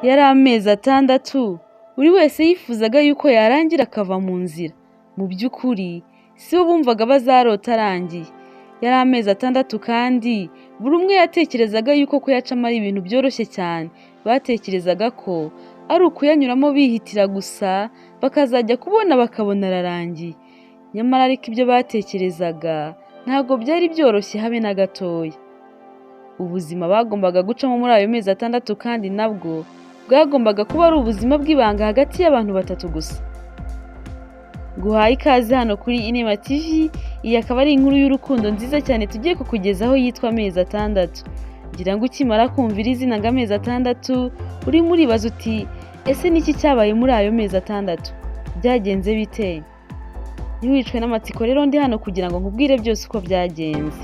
Yari amezi 6, buri wese yifuzaga yuko yarangira akava mu nzira. Mu by'ukuri si bo bumvaga bazarota arangiye. Yari amezi 6 kandi buri umwe yatekerezaga yuko kuyacamo ari ibintu byoroshye cyane. Batekerezaga ko ari ukuyanyuramo bihitira gusa, bakazajya kubona bakabona ararangiye. Nyamara ariko ibyo batekerezaga ntabwo byari byoroshye habe na gatoya. Ubuzima bagombaga gucamo muri ayo mezi 6 kandi nabwo bwagombaga kuba ari ubuzima bw'ibanga hagati y'abantu batatu gusa. Guhaye ikaze hano kuri Inema TV, iyi akaba ari inkuru y'urukundo nziza cyane tugiye kukugezaho yitwa Amezi 6. Ngira ngo ukimara kumva iri zina ngo amezi 6, urimo uribaza uti ese niki cyabaye muri ayo mezi 6? Byagenze bite? Ntiwicwe n'amatsiko rero, ndi hano kugira ngo nkubwire byose uko byagenze.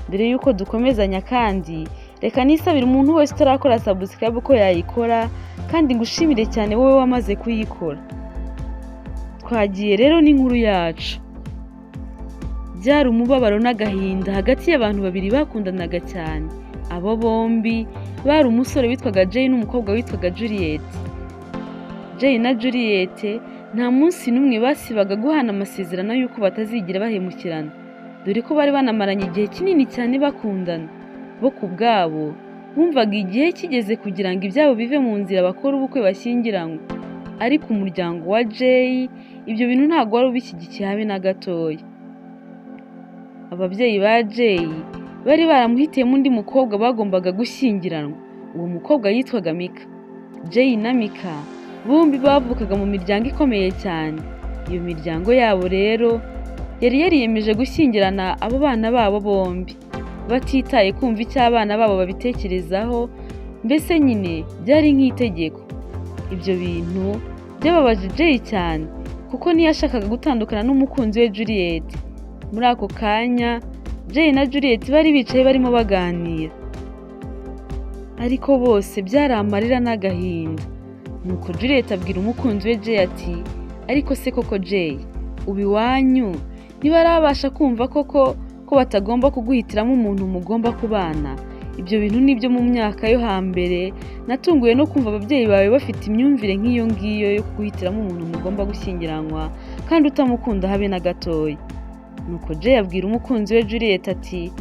Mbere y'uko dukomezanya kandi, reka nisabire umuntu wese utarakora subscribe ko yayikora, kandi ngushimire cyane wowe wamaze kuyikora. Twagiye rero n'inkuru yacu. Byari umubabaro n'agahinda hagati y'abantu babiri bakundanaga cyane. Abo bombi bari umusore witwaga Jay n'umukobwa witwaga Juliet. Jay na Juliet nta munsi n'umwe basibaga guhana amasezerano y'uko batazigira bahemukirana, dore ko bari banamaranye igihe kinini cyane bakundana. Bo ku bwabo bumvaga igihe kigeze kugira ngo ibyabo bive mu nzira, bakore ubukwe, bashyingiranywe. Ariko umuryango wa Jay ibyo bintu ntabwo wari ubishyigikiye habe na gatoya. Ababyeyi ba Jay bari baramuhitiyemo undi mukobwa bagombaga gushyingiranwa. Uwo mukobwa yitwaga Mika. Jay na Mika bombi bavukaga mu miryango ikomeye cyane. Iyo miryango yabo rero yari yariyemeje gushyingirana abo bana babo bombi, batitaye kumva icyo abana babo babitekerezaho, mbese nyine byari nk'itegeko. Ibyo bintu byababaje Jay cyane kuko ntiyashakaga gutandukana n'umukunzi we Juliet. Muri ako kanya Jay na Juliet bari bicaye barimo baganira, ariko bose byari amarira n'agahinda. Nuko Juliet abwira umukunzi we Jay ati: "Ariko se koko Jay, ubu iwanyu ntibarabasha kumva koko ko batagomba kuguhitiramo umuntu mugomba kubana? Ibyo bintu ni ibyo mu myaka yo hambere. Natunguwe no kumva ababyeyi bawe bafite imyumvire nk'iyo ngiyo yo kuguhitiramo umuntu mugomba gushyingiranwa kandi utamukunda habe na gatoya." Nuko Jay abwira umukunzi we Juliet ati: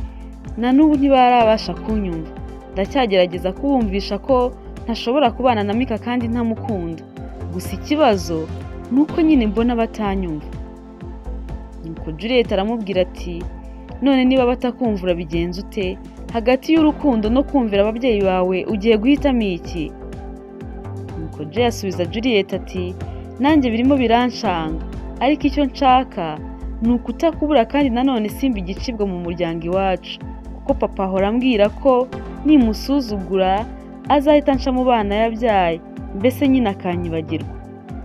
"Na n'ubu ntibarabasha kunyumva. Ndacyagerageza kubumvisha ko ntashobora kubana na Mika kandi ntamukunda. Gusa ikibazo ni uko nyine mbona batanyumva." Nuko Juliet aramubwira ati: "None niba batakumva urabigenza ute? Hagati y'urukundo no kumvira ababyeyi bawe ugiye guhitamo iki?" Nuko Jay asubiza Juliet ati: "Nanjye birimo biranshanga, ariko icyo nshaka ni ukutakubura, kandi nanone simba igicibwa mu muryango iwacu, kuko papa ahora ambwira ko nimusuzugura azahita anca mu bana yabyaye, mbese nyine akanyibagirwa.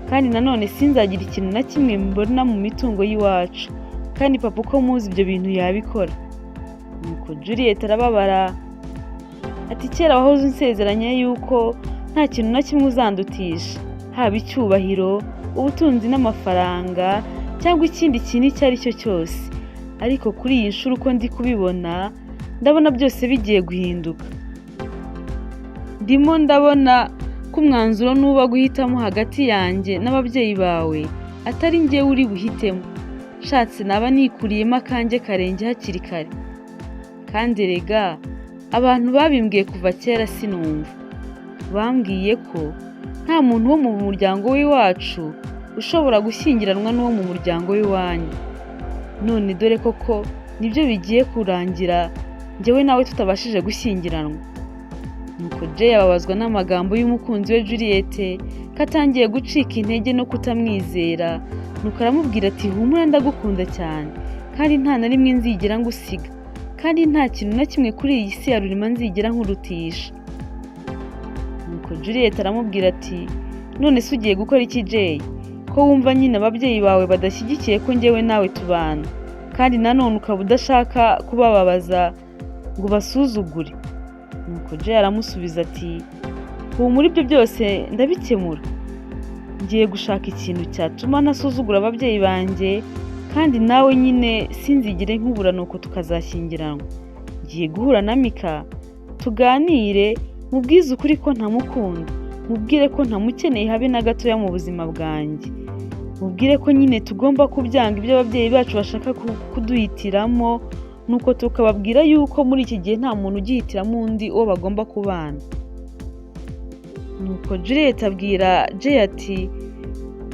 Kandi nanone sinzagira ikintu na kimwe mbona mu mitungo y'iwacu, kandi papa uko muzi ibyo bintu yabikora." Nuko Juliet arababara ati: "Kera wahoze unsezeranya yuko nta kintu na kimwe uzandutisha, haba icyubahiro, ubutunzi n'amafaranga cyangwa ikindi kintu icyo ari cyo cyose. Ariko kuri iyi nshuro uko ndi kubibona, ndabona byose bigiye guhinduka. Ndimo ndabona ko umwanzuro nuba guhitamo hagati yanjye n'ababyeyi bawe, atari njyewe uri buhitemo. Nshatse naba nikuriyemo akanjye karenge hakiri kare. Kandi erega abantu babimbwiye kuva kera sinumva. Bambwiye ko nta muntu wo mu muryango w'iwacu ushobora gushyingiranwa n'uwo mu muryango w'iwanyu. None dore koko nibyo bigiye kurangira njyewe nawe tutabashije gushyingiranwa." Nuko Jay ababazwa n'amagambo y'umukunzi we Juliet, ko atangiye gucika intege no kutamwizera. Nuko aramubwira ati: "Humura, ndagukunda cyane kandi nta na rimwe nzigera ngusiga, kandi nta kintu na kimwe kuri iyi si ya rurema nzigera nkurutisha." Nuko Juliet aramubwira ati: "None se ugiye gukora iki Jay, ko wumva nyine ababyeyi bawe badashyigikiye ko njyewe nawe tubana, kandi nanone ukaba udashaka kubababaza ngo ubasuzugure?" Nuko Jay aramusubiza ati: "Humura, ibyo byose ndabikemura. Ngiye gushaka ikintu cyatuma ntasuzugura ababyeyi banjye, kandi nawe nyine sinzigere nkubura, nuko tukazashyingiranwa. Ngiye guhura na Mika tuganire." Mubwize ukuri ko ntamukunda, mubwire ko ntamukeneye habe na gatoya mu buzima bwanjye, mubwire ko nyine tugomba kubyanga ibyo ababyeyi bacu bashaka kuduhitiramo, nuko tukababwira yuko muri iki gihe nta muntu ugihitiramo undi uwo bagomba kubana." Nuko Juliet abwira Jay ati: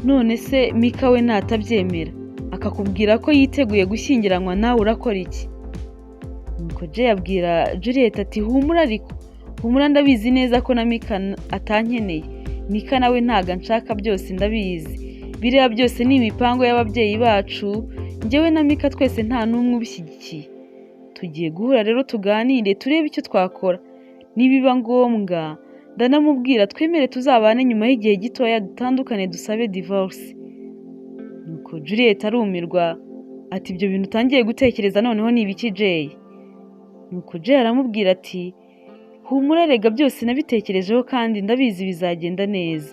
"None se Mika we natabyemera akakubwira ko yiteguye gushyingiranwa nawe, urakora iki?" Nuko Jay abwira Juliet ati: "Humura ariko, humura, ndabizi neza ko na Mika atankeneye. Mika nawe ntago anshaka, byose ndabizi. Biriya byose ni imipango y'ababyeyi bacu. Njyewe na Mika twese nta n'umwe ubishyigikiye. Tugiye guhura rero tuganire, turebe icyo twakora. Nibiba ngombwa ndanamubwira twemere tuzabane, nyuma y'igihe gitoya dutandukane, dusabe divorce." Nuko Juliet arumirwa ati: "Ibyo bintu utangiye gutekereza noneho ni ibiki, Jay?" Nuko Jay aramubwira ati: "Humura rega, byose nabitekerejeho kandi ndabizi bizagenda neza."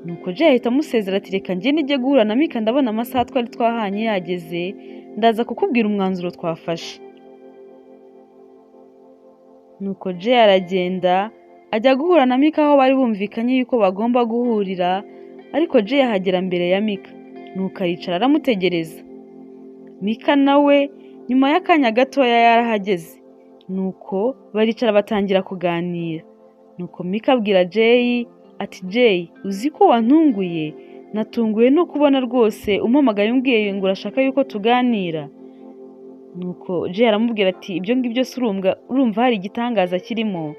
Nuko Jay ahita amusezera ati: "Reka ngende njye guhura na Mika, ndabona amasaha twari twahanye yageze, ndaza kukubwira umwanzuro twafashe." Nuko Jay aragenda ajya guhura na Mika aho bari bumvikanye yuko bagomba guhurira, ariko Jay ahagera mbere ya Mika, nuko aricara aramutegereza. Mika nawe nyuma y'akanya gatoya yarahageze, nuko baricara batangira kuganira. Nuko Mika abwira Jay ati: "Jay, uzi ko wantunguye? Natunguwe no kubona rwose umpamagaye umbwiye ngo urashaka yuko tuganira." Nuko Jay aramubwira ati: "Ibyo ngibyo se urumva hari igitangaza kirimo?"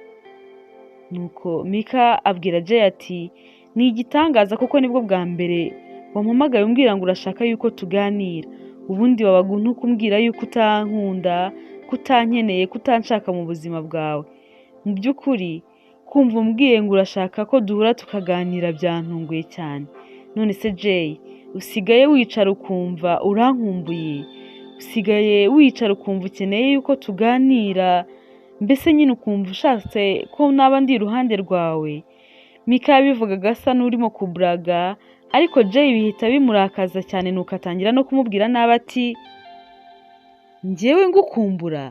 Nuko Mika abwira Jay ati: "Ni igitangaza kuko nibwo bwa mbere wampamagaye umbwira ngo urashaka yuko tuganira. Ubundi wabaga ntukumbwira yuko utankunda, ko utankeneye, ko utanshaka mu buzima bwawe. Mu by'ukuri kumva umbwiye ngo urashaka ko duhura tukaganira byantunguye cyane. None se Jay, usigaye wicara ukumva urankumbuye? Usigaye wicara ukumva ukeneye yuko tuganira, mbese nyine ukumva ushatse ko naba ndi iruhande rwawe?" Mika yabivugaga asa n'urimo kuburaga, ariko Jay bihita bimurakaza cyane, nuko atangira no kumubwira nabi ati: "Njyewe ngukumbura?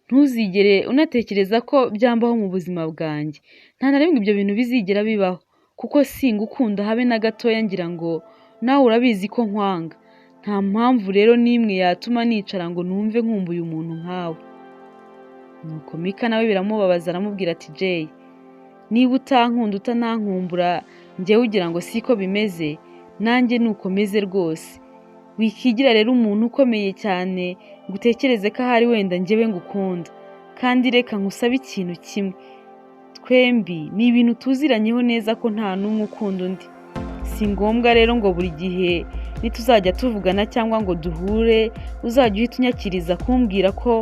Ntuzigere unatekereza ko byambaho mu buzima bwanjye. Nta na rimwe ibyo bintu bizigera bibaho, kuko singukunda habe na gatoya. Ngira ngo nawe urabizi ko nkwanga. Nta mpamvu rero n'imwe yatuma nicara ngo numve nkumbuye umuntu nkawe." Nuko Mika nawe biramubabaza, aramubwira ati: "Jay, niba utankunda, utanankumbura, njyewe ugira ngo siko bimeze? Nanjye nuko meze rwose. Wikigira rero umuntu ukomeye cyane ngo utekereze ko ahari wenda njyewe ngukunda. Kandi reka nkusabe ikintu kimwe: twembi ni ibintu tuziranyeho neza ko nta n'umwe ukunda undi. Si ngombwa rero ngo buri gihe nituzajya tuvugana cyangwa ngo duhure uzajya uhita unyakiriza kumbwira ko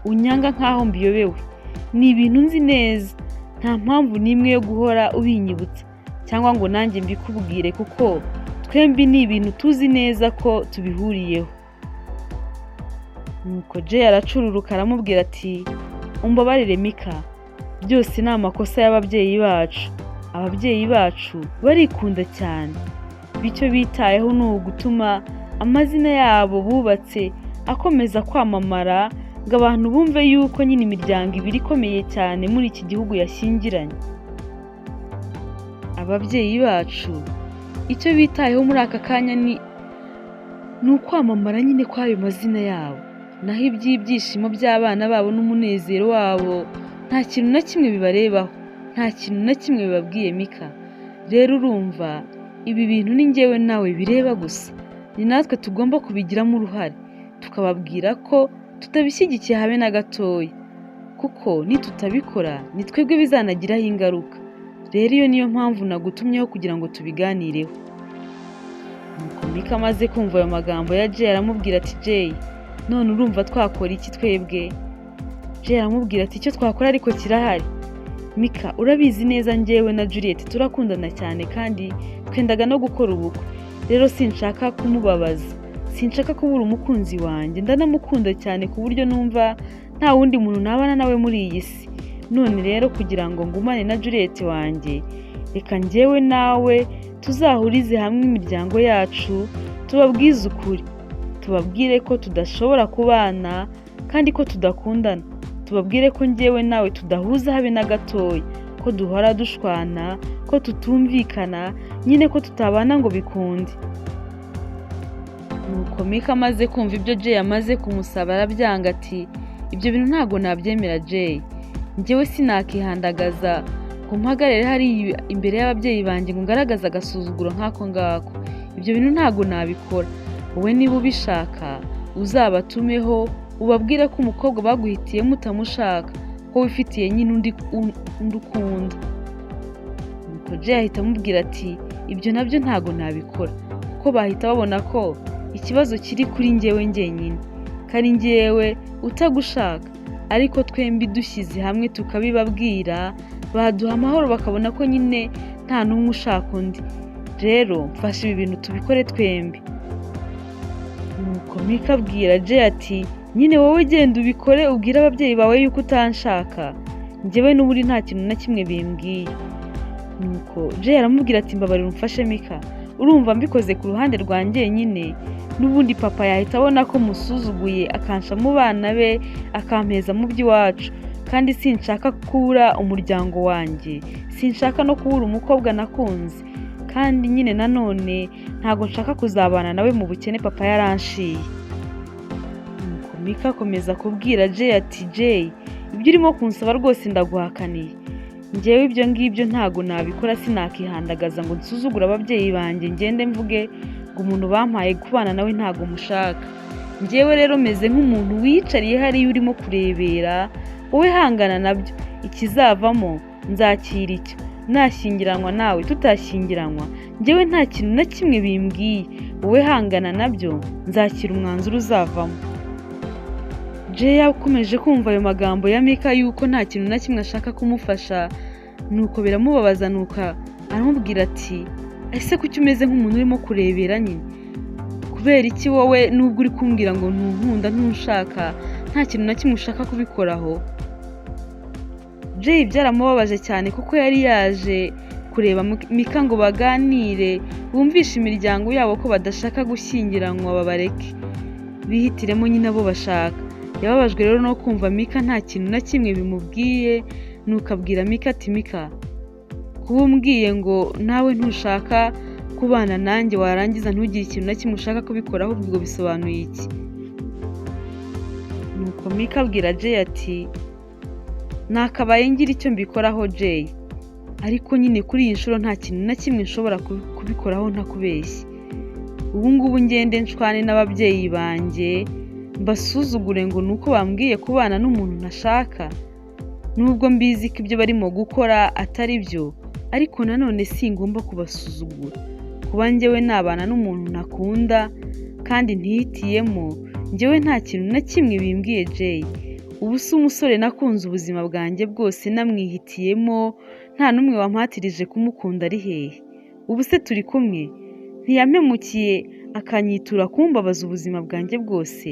unyanga nk'aho mbiyobewe. Ni ibintu nzi neza, nta mpamvu n'imwe yo guhora ubinyibutsa cyangwa ngo nanjye mbikubwire, kuko twembi ni ibintu tuzi neza ko tubihuriyeho." Nuko Jay aracururuka aramubwira ati: "Umbabarire Mika, byose ni amakosa y'ababyeyi bacu. Ababyeyi bacu barikunda cyane, bityo bitayeho ni ugutuma amazina yabo bubatse akomeza kwamamara, ngo abantu bumve yuko nyine imiryango ibiri ikomeye cyane muri iki gihugu yashyingiranye. Ababyeyi bacu icyo bitayeho muri aka kanya ni ukwamamara nyine kw'ayo mazina yabo, naho iby'ibyishimo by'abana babo n'umunezero wabo nta kintu na kimwe bibarebaho, nta kintu na kimwe bibabwiye. Mika, rero urumva ibi bintu ni njyewe nawe bireba gusa, ni natwe tugomba kubigiramo uruhare, tukababwira ko tutabishyigikiye habe na gatoya, kuko nitutabikora ni twebwe bizanagiraho ingaruka. Rero iyo niyo mpamvu nagutumyeho kugira ngo tubiganireho." Nuko Mika amaze kumva ayo magambo ya Jay aramubwira ati: "Jay, none urumva twakora iki twebwe?" Jay aramubwira ati: "Icyo twakora ariko kirahari. Mika, urabizi neza njyewe na Juliet turakundana cyane kandi twendaga no gukora ubukwe. Rero sinshaka kumubabaza, sinshaka kubura umukunzi wanjye. Ndanamukunda cyane ku buryo numva nta wundi muntu nabana nawe muri iyi si. None rero kugira ngo ngumane na Juliet wanjye, reka njyewe nawe tuzahurize hamwe imiryango yacu, tubabwize ukuri, tubabwire ko tudashobora kubana kandi ko tudakundana, tubabwire ko njyewe nawe tudahuza habe na gatoya." Ko duhora dushwana, ko tutumvikana, nyine ko tutabana ngo bikunde. Nuko Mika amaze kumva ibyo Jay amaze kumusaba arabyanga ati ibyo bintu ntabwo nabyemera Jay, njyewe sinakihandagaza ngo mpagarare hariya imbere y'ababyeyi banjye ngo ngaragaze agasuzuguro nk'ako ngako, ibyo bintu ntabwo nabikora. Wowe niba ubishaka uzabatumeho ubabwire ko umukobwa baguhitiyemo utamushaka, ko wifitiye nyine undi ukunda. Nuko Jay ahita amubwira ati ibyo nabyo ntabwo nabikora, kuko bahita babona ko ikibazo kiri kuri njyewe njyenyine, ko ari njyewe utagushaka, ariko twembi dushyize hamwe tukabibabwira baduha amahoro bakabona ko nyine nta n'umwe ushaka undi. Rero mfashe ibi bintu tubikore twembi. Nuko Mika abwira Jay ati nyine wowe genda ubikore ubwire ababyeyi bawe yuko utanshaka, njyewe n'ubundi nta kintu na kimwe bimbwiye. Nuko Jay aramubwira ati mbabarira umfashe Mika, urumva mbikoze ku ruhande rwanjye nyine, n'ubundi papa yahita abona ko musuzuguye akansha mu bana be akampeza mu by'iwacu, kandi sinshaka kubura umuryango wanjye, sinshaka no kubura umukobwa nakunze, kandi nyine nanone ntabwo nshaka kuzabana nawe mu bukene papa yaranshiye. Nuko Mika akomeza kubwira Jay ati Jay, ibyo urimo kunsaba rwose ndaguhakaniye, njyewe ibyo ngibyo ntabwo nabikora, sinakihandagaza ngo nsuzugure ababyeyi banjye ngende mvuge ngo umuntu bampaye kubana nawe ntabwo mushaka. Njyewe rero meze nk'umuntu wiyicariye hariya urimo kurebera, wowe hangana nabyo, ikizavamo nzakira icyo, nashyingiranwa nawe tutashyingiranwa, njyewe nta kintu na kimwe bimbwiye, wowe hangana nabyo nzakira umwanzuro uzavamo. Jay yakomeje kumva ayo magambo ya Mika yuko nta kintu na kimwe ashaka kumufasha, nuko biramubabaza, nuko aramubwira ati ese kuki umeze nk'umuntu urimo kurebera nyine? Kubera iki wowe nubwo uri kumbwira ngo ntunkunda ntunshaka, nta kintu na kimwe ushaka kubikoraho? Jay byaramubabaje cyane kuko yari yaje kureba Mika ngo baganire, bumvishe imiryango yabo ko badashaka gushyingiranwa babareke, bihitiremo nyine abo bashaka. Yababajwe rero no kumva Mika nta kintu na kimwe bimubwiye, nuko abwira Mika ati Mika, kuba umbwiye ngo nawe ntushaka kubana nanjye warangiza ntugire ikintu na kimwe ushaka kubikoraho, ubwo bisobanuye iki? Nuko Mika abwira Jay ati nakabaye ngira icyo mbikoraho Jay, ariko nyine kuri iyi nshuro nta kintu na kimwe nshobora kubikoraho ntakubeshye. Ubu ngubu ngende nshwane n'ababyeyi banjye mbasuzugure ngo ni uko bambwiye kubana n'umuntu ntashaka, nubwo mbizi ko ibyo barimo gukora atari byo, ariko nanone singomba kubasuzugura. Kuba njyewe nabana n'umuntu ntakunda kandi ntihitiyemo, njyewe nta kintu na kimwe bimbwiye Jay. Ubu si umusore nakunze ubuzima bwanjye bwose namwihitiyemo, nta n'umwe wampatirije kumukunda ari hehe? Ubu se turi kumwe? Ntiyampemukiye akanyitura kumbabaza ubuzima bwanjye bwose?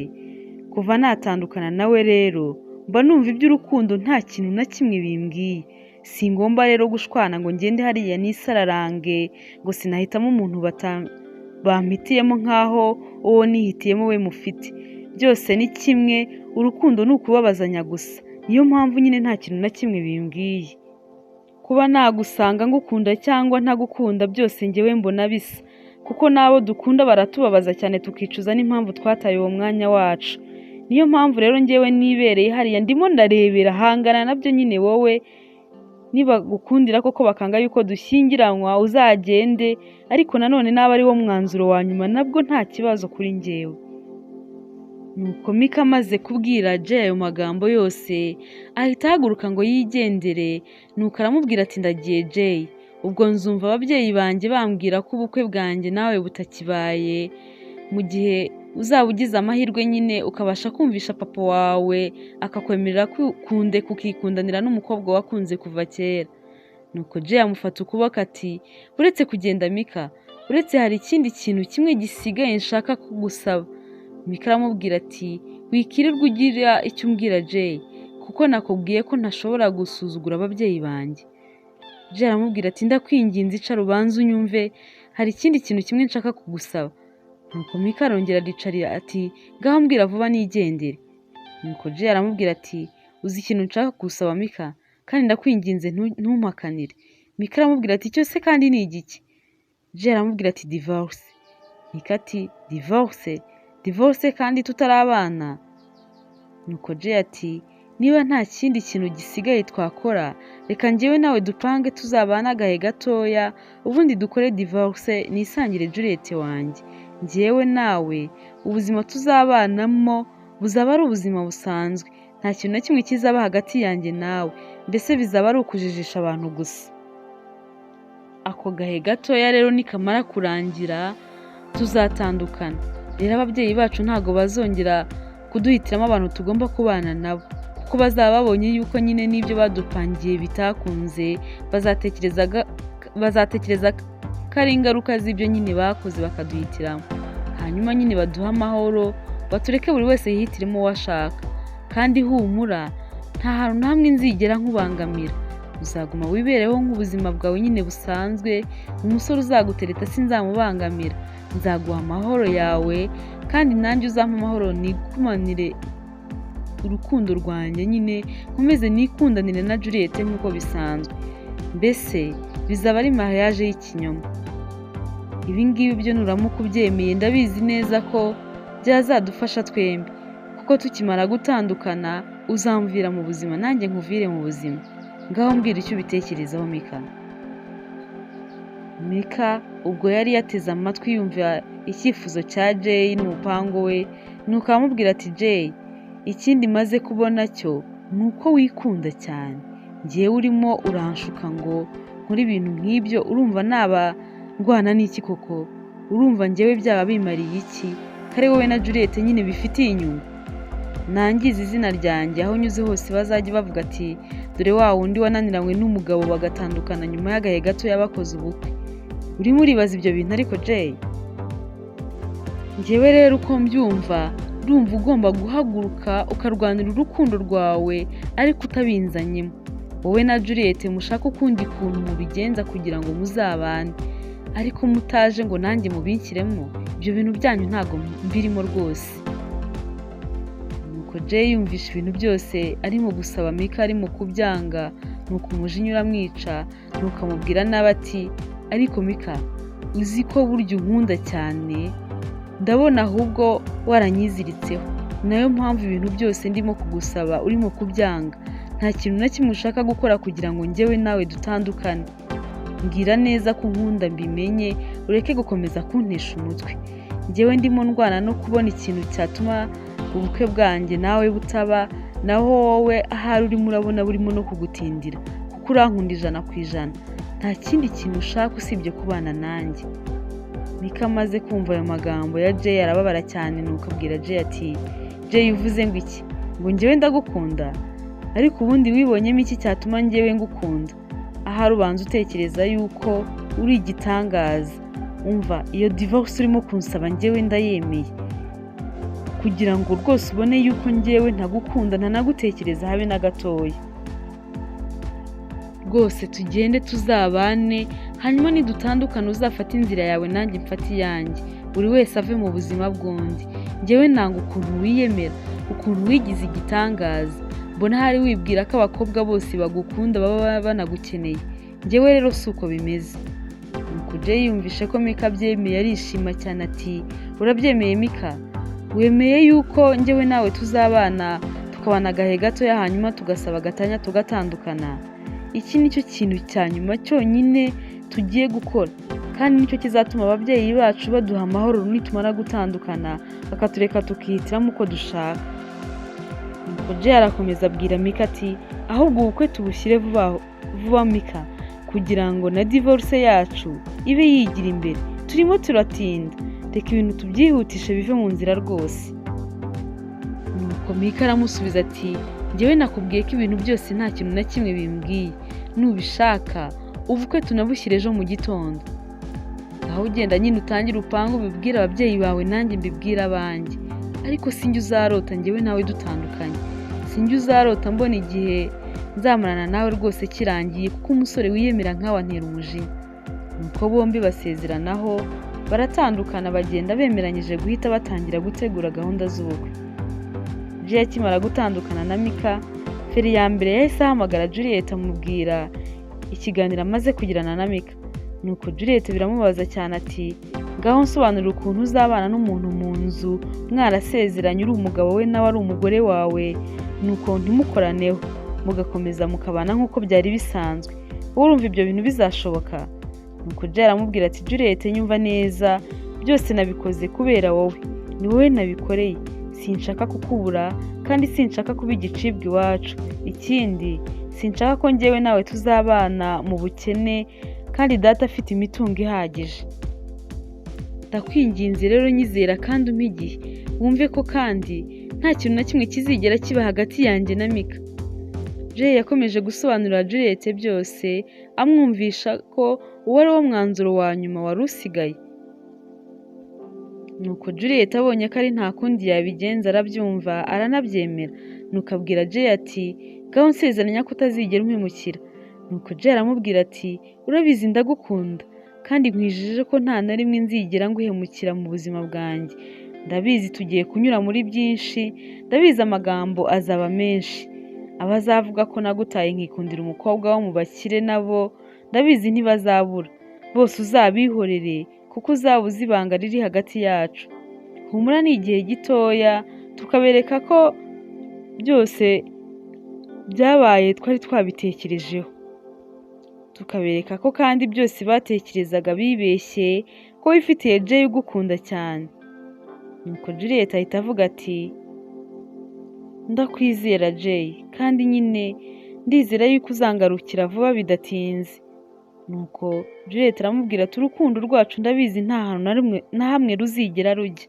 Kuva natandukana nawe rero mba numva iby'urukundo nta kintu na kimwe bimbwiye. Singomba rero gushwana ngo ngende hariya nisararange ngo sinahitamo umuntu bampitiyemo nk'aho uwo nihitiyemo we mufite. Byose ni kimwe, urukundo ni ukubabazanya gusa. Niyo mpamvu nyine nta kintu na kimwe bimbwiye. Kuba nagusanga ngukunda cyangwa ntagukunda byose njyewe mbona bisa, kuko n'abo dukunda baratubabaza cyane tukicuza n'impamvu twataye uwo mwanya wacu. Niyo mpamvu rero njyewe nibereye hariya ndimo ndarebera, hangana nabyo nyine wowe nibagukundira koko bakanga yuko dushyingiranwa uzagende, ariko nanone naba ari wo mwanzuro wa nyuma nabwo nta kibazo kuri njyewe. Nuko Mika amaze kubwira Jay ayo magambo yose ahita ahaguruka ngo yigendere, nuko aramubwira ati ndagiye Jay, ubwo nzumva ababyeyi banjye bambwira ko ubukwe bwanjye nawe butakibaye, mu gihe uzaba ugize amahirwe nyine ukabasha kumvisha papa wawe akakwemerera kunde kukikundanira n'umukobwa wakunze kuva kera. Nuko Jay amufata ukuboko ati uretse kugenda Mika, uretse hari ikindi kintu kimwe gisigaye nshaka kugusaba. Mika aramubwira ati wikirirwa ugira icyo umbwira Jay, kuko nakubwiye ko ntashobora gusuzugura ababyeyi banjye. Jay aramubwira ati ndakwinginze icara ubanze unyumve, hari ikindi kintu kimwe nshaka kugusaba. Nuko Mika arongera aricarira ati ngaho mbwira vuba nigendere. Nuko Jay aramubwira ati uzi ikintu nshaka kugusaba Mika? Kandi ndakwinginze ntumpakanire. Mika aramubwira ati icyo se kandi ni igiki? Jay aramubwira ati divorce. Mika ati divorce? Divorce kandi tutari abana? Nuko Jay ati niba nta kindi kintu gisigaye twakora, reka njyewe nawe dupange tuzabane agahe gatoya, ubundi dukore divorce nisangire Juliet wanjye. Njyewe nawe ubuzima tuzabanamo buzaba ari ubuzima busanzwe, nta kintu na kimwe kizaba hagati yanjye nawe, mbese bizaba ari ukujijisha abantu gusa. Ako gahe gatoya rero nikamara kurangira tuzatandukana. Rero ababyeyi bacu ntago bazongera kuduhitiramo abantu tugomba kubana nabo, kuko bazaba babonye yuko nyine n'ibyo badupangiye bitakunze, bazatekereza ko ari ingaruka z'ibyo nyine bakoze bakaduhitiramo. Hanyuma nyine baduhe amahoro, batureke buri wese yihitiremo uwo ashaka. Kandi humura, nta hantu na hamwe nzigera nkubangamira. Uzaguma wibereho nk'ubuzima bwawe nyine busanzwe, umusore uzagutereta sinzamubangamira. Nzaguha amahoro yawe, kandi nanjye uzampa amahoro nigumanire urukundo rwanjye nyine, nkomeze nikundanire na Juliet nk'uko bisanzwe. Mbese bizaba ari mariage y'ikinyoma. Ibi ngibi byo nuramuka ubyemeye ndabizi neza ko byazadufasha twembi, kuko tukimara gutandukana uzamvira mu buzima nanjye nkuvire mu buzima. Ngaho mbwira icyo ubitekerezaho Mika. Mika ubwo yari yateze amatwi yumva icyifuzo cya Jay n'umupango we, nuko aramubwira ati Jay, ikindi maze kubona cyo ni uko wikunda cyane. Njyewe urimo uranshuka ngo nkore ibintu nk'ibyo, urumva naba ndwana n'iki koko? Urumva njyewe byaba bimariye iki? Kare wowe na Juliet nyine bifitiye inyungu. Nangize izina ryanjye aho nyuze hose bazajya bavuga ati dore wa wundi wananiranywe n'umugabo bagatandukana nyuma y'agahe gato yabakoze ubukwe. Urimo uribaza ibyo bintu ariko Jay? Njyewe rero uko mbyumva, ndumva ugomba guhaguruka ukarwanira urukundo rwawe ariko utabinzanyemo. Wowe na Juliet mushake ukundi kuntu mubigenza kugira ngo muzabane, ariko mutaje ngo nanjye mubinshyiremo, ibyo bintu byanyu ntago mbirimo rwose. Nuko Jay yumvisha ibintu byose arimo gusaba Mika arimo kubyanga, nuko umujinya uramwica, nuko amubwira nabi ati ariko Mika, uzi ko burya unkunda cyane, ndabona ahubwo waranyiziritseho, nayo mpamvu ibintu byose ndimo kugusaba urimo kubyanga, nta kintu na kimwe ushaka gukora kugira ngo njyewe nawe dutandukane. Mbwira neza ko unkunda mbimenye, ureke gukomeza kuntesha umutwe. Njyewe ndimo ndwana no kubona ikintu cyatuma ubukwe bwanjye nawe butaba, naho wowe ahari urimo urabona burimo no kugutindira, kuko urankunda 100%. Nta kindi kintu ushaka usibye kubana nanjye. Mika amaze kumva ayo magambo ya Jay arababara cyane, nuko abwira Jay ati Jay uvuze ngo iki? Ngo njyewe ndagukunda? Ariko ubundi wibonyemo iki cyatuma njyewe ngukunda? Ahari ubanza utekereza yuko uri igitangaza. Umva iyo divorce urimo kunsaba njyewe ndayemeye, kugira ngo rwose ubone yuko njyewe ntagukunda ntanagutekereza habe na gatoya. Rwose tugende tuzabane, hanyuma nidutandukana uzafate inzira yawe nanjye mfate iyanjye, buri wese ave mu buzima bw'undi. Njyewe nanga ukuntu wiyemera, ukuntu wigize igitangaza. Mbona hari wibwira ko abakobwa bose bagukunda baba banagukeneye. Njyewe rero si uko bimeze. Nuko Jay yumvishe ko Mika abyemeye arishima cyane ati urabyemeye Mika? Wemeye yuko njyewe nawe tuzabana tukabana agahe gatoya hanyuma tugasaba gatanya tugatandukana? Iki nicyo kintu cya nyuma cyonyine tugiye gukora, kandi nicyo kizatuma ababyeyi bacu baduha amahoro nitumara gutandukana, bakatureka tukihitiramo uko dushaka. Nuko Jay arakomeza abwira Mika ati ahubwo ubukwe tubushyire vuba vuba Mika, kugira ngo na divorce yacu ibe yigira imbere. Turimo turatinda, reka ibintu tubyihutishe bive mu nzira rwose. Nuko Mika aramusubiza ati njyewe nakubwiye ko ibintu byose nta kintu na kimwe bimbwiye, nubishaka ubukwe tunabushyire ejo mu gitondo. Aho ugenda nyine utangire upange ubibwire ababyeyi bawe nanjye mbibwire abanjye, ariko sinjye uzarota njyewe nawe dutandukanye, sinjye uzarota mbona igihe nzamarana nawe rwose kirangiye, kuko umusore wiyemera nkawe antera umujinya. Nuko bombi basezeranaho baratandukana, bagenda bemeranyije guhita batangira gutegura gahunda z'ubukwe. Jay akimara gutandukana na Mika, Feri ya mbere yahise ahamagara Juliet amubwira ikiganiro amaze kugirana na Mika. Nuko Juliet biramubaza cyane ati ngaho nsobanurira ukuntu uzabana n'umuntu mu nzu mwarasezeranye, uri umugabo we nawe ari umugore wawe, nuko ntimukoraneho mugakomeza mukabana nk'uko byari bisanzwe, wowe urumva ibyo bintu bizashoboka? Nuko Jay aramubwira ati Juliet nyumva neza, byose nabikoze kubera wowe, ni wowe nabikoreye, sinshaka kukubura kandi sinshaka kuba igicibwa iwacu, ikindi sinshaka ko njyewe nawe tuzabana mu bukene kandi data afite imitungo ihagije. Ndakwinginze rero nyizera kandi umpe igihe, wumve ko kandi nta kintu na kimwe kizigera kiba hagati yanjye na Mika. Jay yakomeje gusobanurira Juliet byose, amwumvisha ko uwo ari wo mwanzuro wa nyuma wari usigaye. Nuko Juliet abonye ko ari nta kundi yabigenza arabyumva aranabyemera. Nuko abwira Jay ati ngaho nsezeranya ko utazigera umpemukira. Nuko Jay aramubwira ati urabizi ndagukunda kandi nkwijeje ko nta na rimwe nzigera nguhemukira mu buzima bwanjye. Ndabizi tugiye kunyura muri byinshi, ndabizi amagambo azaba menshi. Abazavuga ko nagutaye nkikundira umukobwa wo mu bakire nabo ndabizi ntibazabura. Bose uzabihorere kuko uzaba uzi ibanga riri hagati yacu. Humura ni igihe gitoya tukabereka ko byose byabaye twari twabitekerejeho. Tukabereka ko kandi byose batekerezaga bibeshye ko wifitiye Jay ugukunda cyane. Nuko Juliet ahita avuga ati ndakwizera Jay kandi nyine ndizera yuko uzangarukira vuba bidatinze. Nuko Juliet aramubwira ati urukundo rwacu ndabizi nta hantu na hamwe ruzigera rujya.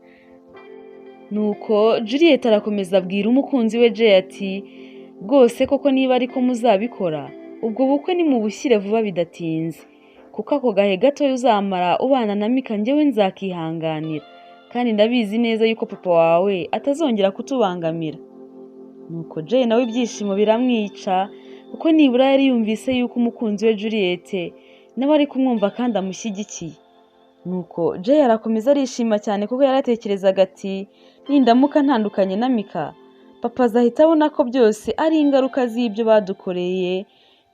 Nuko Juliet arakomeza abwira umukunzi we Jay ati rwose koko niba ariko muzabikora ubwo bukwe nimubushyire vuba bidatinze, kuko ako gahe gatoya uzamara ubana na Mika njyewe nzakihanganira kandi ndabizi neza yuko papa wawe atazongera kutubangamira. Nuko Jay nawe ibyishimo biramwica kuko nibura yari yumvise yuko umukunzi we Juliet nawe ari kumwumva kandi amushyigikiye. Nuko Jay arakomeza arishima cyane kuko yaratekerezaga ati nindamuka ntandukanye na Mika papa azahita abona ko byose ari ingaruka z'ibyo badukoreye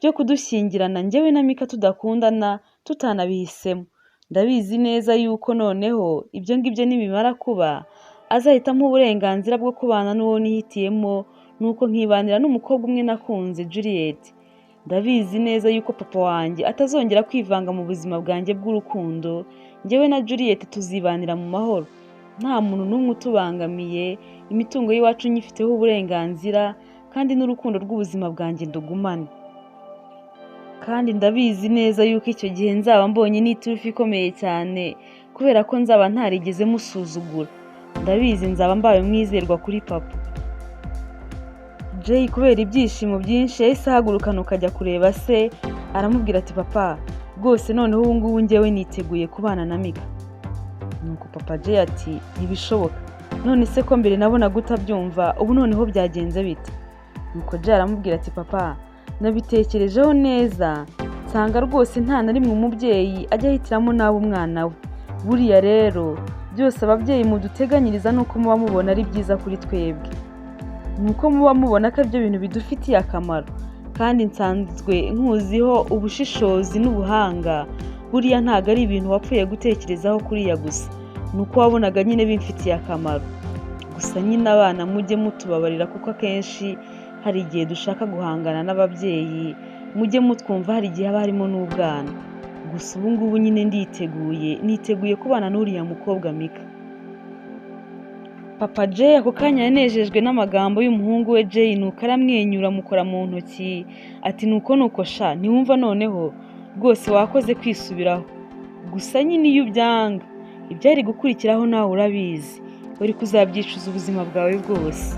byo kudushyingirana njyewe na Mika tudakundana tutanabihisemo. Ndabizi neza yuko noneho ibyo ngibyo nibimara kuba azahitamo uburenganzira bwo kubana n'uwo nihitiyemo, nuko nkibanira n'umukobwa umwe nakunze Juliet. Ndabizi neza yuko papa wanjye atazongera kwivanga mu buzima bwanjye bw'urukundo, njyewe na Juliet tuzibanira mu mahoro, nta muntu n'umwe utubangamiye, imitungo y'iwacu nyifiteho uburenganzira kandi n'urukundo rw'ubuzima bwanjye ndugumane. Kandi ndabizi neza yuko icyo gihe nzaba mbonye n'iturufu ikomeye cyane kubera ko nzaba ntarigeze musuzugura. Ndabizi nzaba mbaye umwizerwa kuri papa. Jay kubera ibyishimo byinshi yahise ahagurukana ukajya kureba se, aramubwira ati papa rwose noneho ubu ngubu njyewe niteguye kubana na Mika. Nuko papa Jay ati ntibishoboka, none se ko mbere nabonaga utabyumva ubu noneho byagenze bite? Nuko Jay aramubwira ati papa nabitekerejeho neza nsanga rwose nta na rimwe umubyeyi ajya ahitiramo nabi umwana we. Buriya rero byose ababyeyi muduteganyiriza nuko muba mubona ari byiza kuri twebwe, nuko muba mubona ko aribyo bintu bidufitiye akamaro, kandi nsanzwe nkuziho ubushishozi n'ubuhanga, buriya ntabwo ari ibintu wapfuye gutekerezaho kuriya gusa, nuko wabonaga nyine bimfitiye akamaro. Gusa nyine abana mujye mutubabarira kuko akenshi hari igihe dushaka guhangana n'ababyeyi, mujye mutwumva hari igihe haba harimo n'ubwana. Gusa ubu ngubu nyine nditeguye, niteguye kubana n'uriya mukobwa Mika. Papa Jay ako kanya yanejejwe n'amagambo y'umuhungu we Jay, nuko aramwenyura amukora mu ntoki ati nuko nuko sha ntiwumva noneho rwose wakoze kwisubiraho. Gusa nyine iyo ubyanga ibyari gukurikiraho nawe urabizi, uri kuzabyicuza ubuzima bwawe bwose.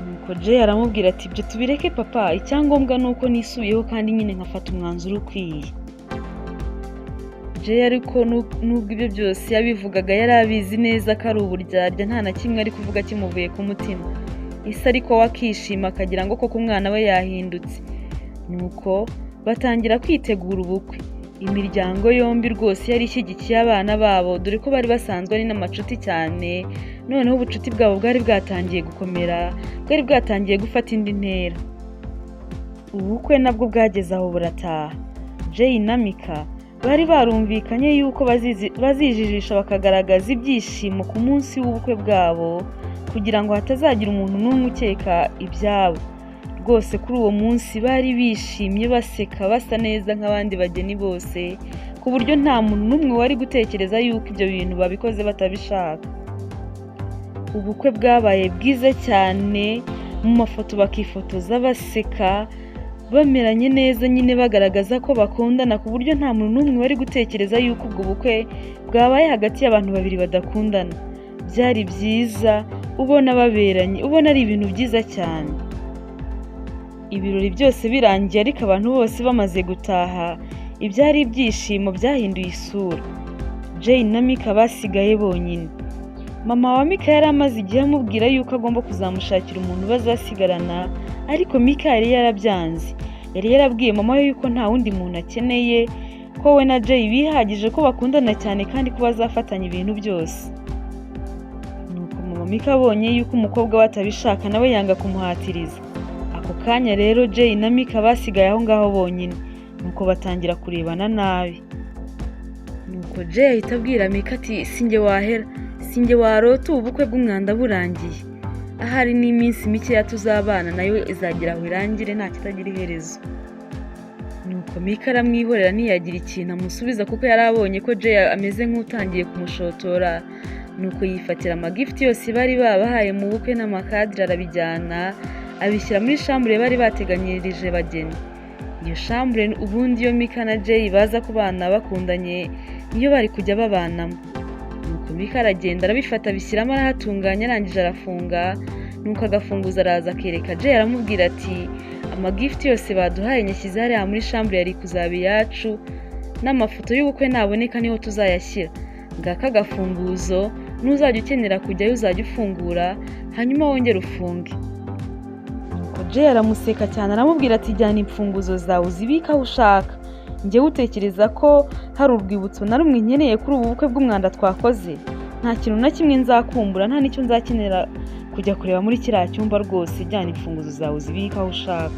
Nuko Jay aramubwira ati ibyo tubireke papa, icyangombwa ni uko nisubiyeho kandi nyine nkafata umwanzuro ukwiye. Jay ariko nubwo ibyo byose yabivugaga yari abizi neza ko ari uburyarya, nta na kimwe ari kuvuga kimuvuye ku mutima. Ise ariko we akishima akagira ngo koko umwana we yahindutse. Nuko batangira kwitegura ubukwe. Imiryango yombi rwose yari ishyigikiye abana babo, dore ko bari basanzwe ari n'amacuti cyane, noneho ubucuti bwabo bwari bwatangiye gukomera, bwari bwatangiye gufata indi ntera. Ubukwe nabwo bwageze aho burataha. Jay na Mika bari barumvikanye yuko bazijijisha bakagaragaza ibyishimo ku munsi w'ubukwe bwabo, kugira ngo hatazagira umuntu n'umwe ukeka ibyabo. Rwose kuri uwo munsi bari bishimye, baseka, basa neza nk'abandi bageni bose, ku buryo nta muntu n'umwe wari gutekereza yuko ibyo bintu babikoze batabishaka. Ubukwe bwabaye bwiza cyane, mu mafoto bakifotoza baseka, bameranye neza nyine, bagaragaza ko bakundana, ku buryo nta muntu n'umwe wari gutekereza yuko ubwo bukwe bwabaye hagati y'abantu babiri badakundana. Byari byiza, ubona baberanye, ubona ari ibintu byiza cyane. Ibirori byose birangiye ariko abantu bose bamaze gutaha, ibyari ibyishimo byahinduye isura. Jay na Mika basigaye bonyine. Mama wa Mika yari amaze igihe amubwira yuko agomba kuzamushakira umuntu bazasigarana, ariko Mika yari yarabyanze. Yari yarabwiye mama we yuko nta wundi muntu akeneye, ko we na Jay bihagije, ko bakundana cyane kandi ko bazafatanya ibintu byose. Nuko mama Mika abonye yuko umukobwa we atabishaka, nawe yanga kumuhatiriza. Ako kanya rero Jay na Mika basigaye aho ngaho bonyine, nuko batangira kurebana nabi. Nuko Jay ahita abwira Mika ati: "Sinjye wahera, sinjye warota ubu bukwe bw'umwanda burangiye. Ahari n'iminsi mikeya tuzabana nayo izagera aho irangire, nta kitagira iherezo." Nuko Mika aramwihorera, ntiyagira ikintu amusubiza, kuko yari abonye ko Jay ameze nk'utangiye kumushotora. Nuko yifatira amagifuti yose bari babahaye mu bukwe n'amakadire, arabijyana abishyira muri chambre bari bateganyirije bageni. Iyo chambre ubundi iyo Mika na Jay baza kubana bakundanye niyo bari kujya babanamo. Nuko Mika aragenda arabifata, abishyiramo, arahatunganya, arangije arafunga. Nuko agafunguza araza akereka Jay, aramubwira ati: "Amagifuti yose baduhaye nyashyize hariya muri chambre yari kuzaba iyacu, n'amafoto y'ubukwe naboneka niho tuzayashyira. Ngaka agafunguzo, nuzajya ukenera kujyayo uzajya ufungura hanyuma wongere ufunge." Nuko Jay aramuseka cyane, aramubwira ati: "Jyana imfunguzo zawe uzibike aho ushaka. Njyewe utekereza ko hari urwibutso na rumwe nkeneye kuri ubu bukwe bw'umwanda twakoze? Nta kintu na kimwe nzakumbura, nta n'icyo nzakenera kujya kureba muri kiriya cyumba. Rwose jyana imfunguzo zawe uzibike aho ushaka."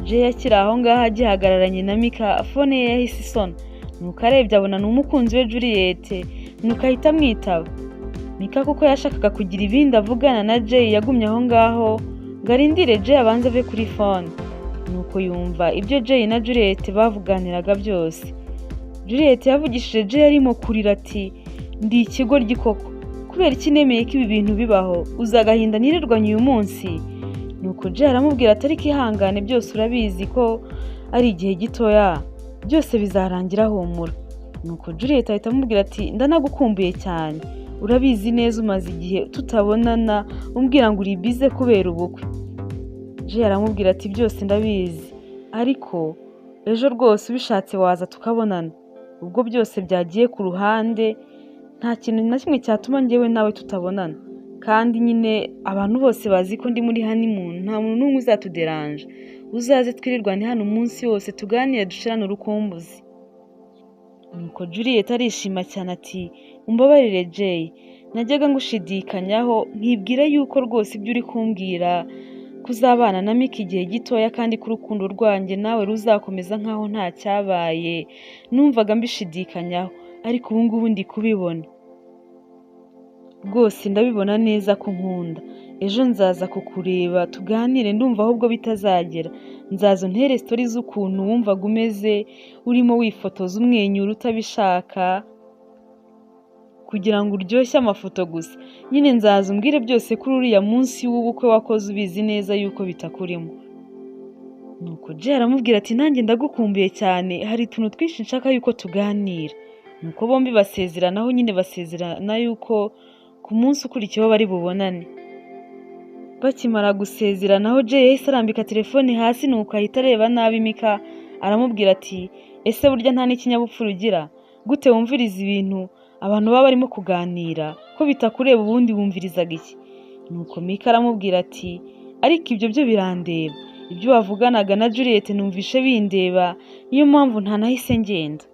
Jay akiri aho ngaho agihagararanye na Mika, phone ye yahise isona. Nuko arebye abona ni umukunzi we Juliet, nuko ahita amwitaba. Mika kuko yashakaga kugira ibindi avugana na Jay, yagumye aho ngaho ngo arindire Jay abanze ave kuri phone. Nuko yumva ibyo Jay na Juliet bavuganiraga byose. Juliet yavugishije Jay arimo kurira ati: "Ndi ikigoryi koko, kubera iki nemeye ko ibi bintu bibaho? Uzi agahinda nirirwanye uyu munsi?" Nuko Jay aramubwira ati: "Ariko ihangane, byose urabizi ko ari igihe gitoya, byose bizarangira, humura." Nuko Juliet ahita amubwira ati: "Ndanagukumbuye cyane, urabizi neza umaze igihe tutabonana, umbwira ngo uri busy kubera ubukwe." Jay aramubwira ati: "Byose ndabizi, ariko ejo rwose ubishatse waza tukabonana. Ubwo byose byagiye ku ruhande, nta kintu na kimwe cyatuma njyewe nawe tutabonana. Kandi nyine abantu bose bazi ko ndi muri honeymoon, nta muntu n'umwe uzatuderanja. Uzaze twirirwane hano umunsi wose, tuganire, dushirane urukumbuzi." Nuko Juliet arishima cyane ati: "Umbabarire Jay, najyaga ngushidikanyaho nkibwira yuko rwose ibyo uri kumbwira kuzabana na Mika igihe gitoya kandi ko urukundo rwanjye nawe ruzakomeza nkaho nta cyabaye, numvaga mbishidikanyaho, ariko ubu ngubu ndi kubibona. Rwose ndabibona neza ko nkunda. Ejo nzaza kukureba tuganire, ndumva ahubwo bitazagera. Nzaza untere story z'ukuntu wumvaga umeze urimo wifotoza umwenyura utabishaka kugira ngo uryoshye amafoto gusa. Nyine nzaza umbwire byose kuri uriya munsi w'ubukwe wakoze ubizi neza yuko bitakurimo." Nuko Jay aramubwira ati: "Nanjye ndagukumbuye cyane, hari utuntu twinshi nshaka yuko tuganira." Nuko bombi basezeranaho nyine, basezerana yuko ku munsi ukurikiyeho bari bubonane. Bakimara gusezeranaho, Jay yahise arambika telefone hasi, nuko ahita areba nabi Mika, aramubwira ati: "Ese burya nta n'ikinyabupfura ugira? Gute wumviriza ibintu abantu baba barimo kuganira ko bitakureba? Ubundi wumvirizaga iki?" Nuko Mika aramubwira ati: "Ariko ibyo byo birandeba. Ibyo wavuganaga na Juliet numvishe bindeba, niyo mpamvu ntanahise ngenda.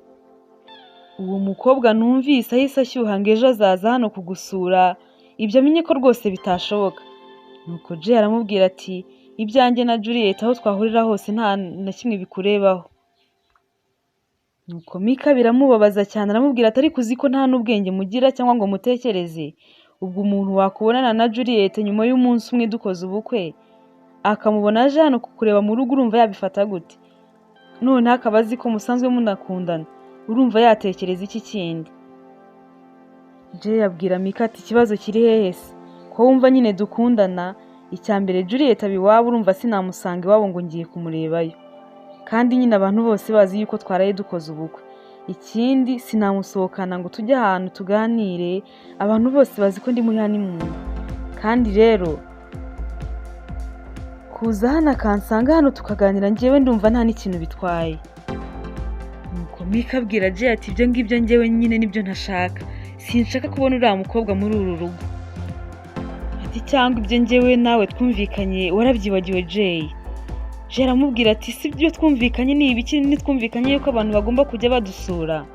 Uwo mukobwa numvise ahise ashyuha ngo ejo azaza hano kugusura, ibyo amenye ko rwose bitashoboka." Nuko Jay aramubwira ati Ibyanjye na Juliet aho twahurira hose nta na kimwe bikurebaho. Nuko Mika biramubabaza cyane, aramubwira ati ariko uzi ko nta n'ubwenge mugira cyangwa ngo mutekereze? Ubwo umuntu wakubonana na Juliet nyuma y'umunsi umwe dukoze ubukwe, akamubona aje hano kukureba mu rugo, urumva yabifata gute? Noneho akaba azi ko musanzwe munakundana, urumva yatekereza iki kindi? Jay abwira Mika ati ikibazo kiri hehe se? Ko wumva nyine dukundana, icya mbere Juliet aba iwabo, urumva sinamusanga iwabo ngo ngiye kumurebayo, kandi nyine abantu bose bazi yuko twaraye dukoze ubukwe. Ikindi sinamusohokana ngo tujye ahantu tuganire, abantu bose bazi ko ndi muri honeymoon. Kandi rero kuza hano akansanga hano tukaganira, njyewe ndumva nta n'ikintu bitwaye. Nuko Mika abwira Jay ati ibyo ngibyo njyewe nyine nibyo ntashaka, sinshaka kubona uriya mukobwa muri uru rugo. Ati cyangwa ibyo njyewe nawe twumvikanye warabyibagiwe Jay? Jay aramubwira ati si ibyo twumvikanye ni ibiki? Nitwumvikanye yuko abantu bagomba kujya badusura.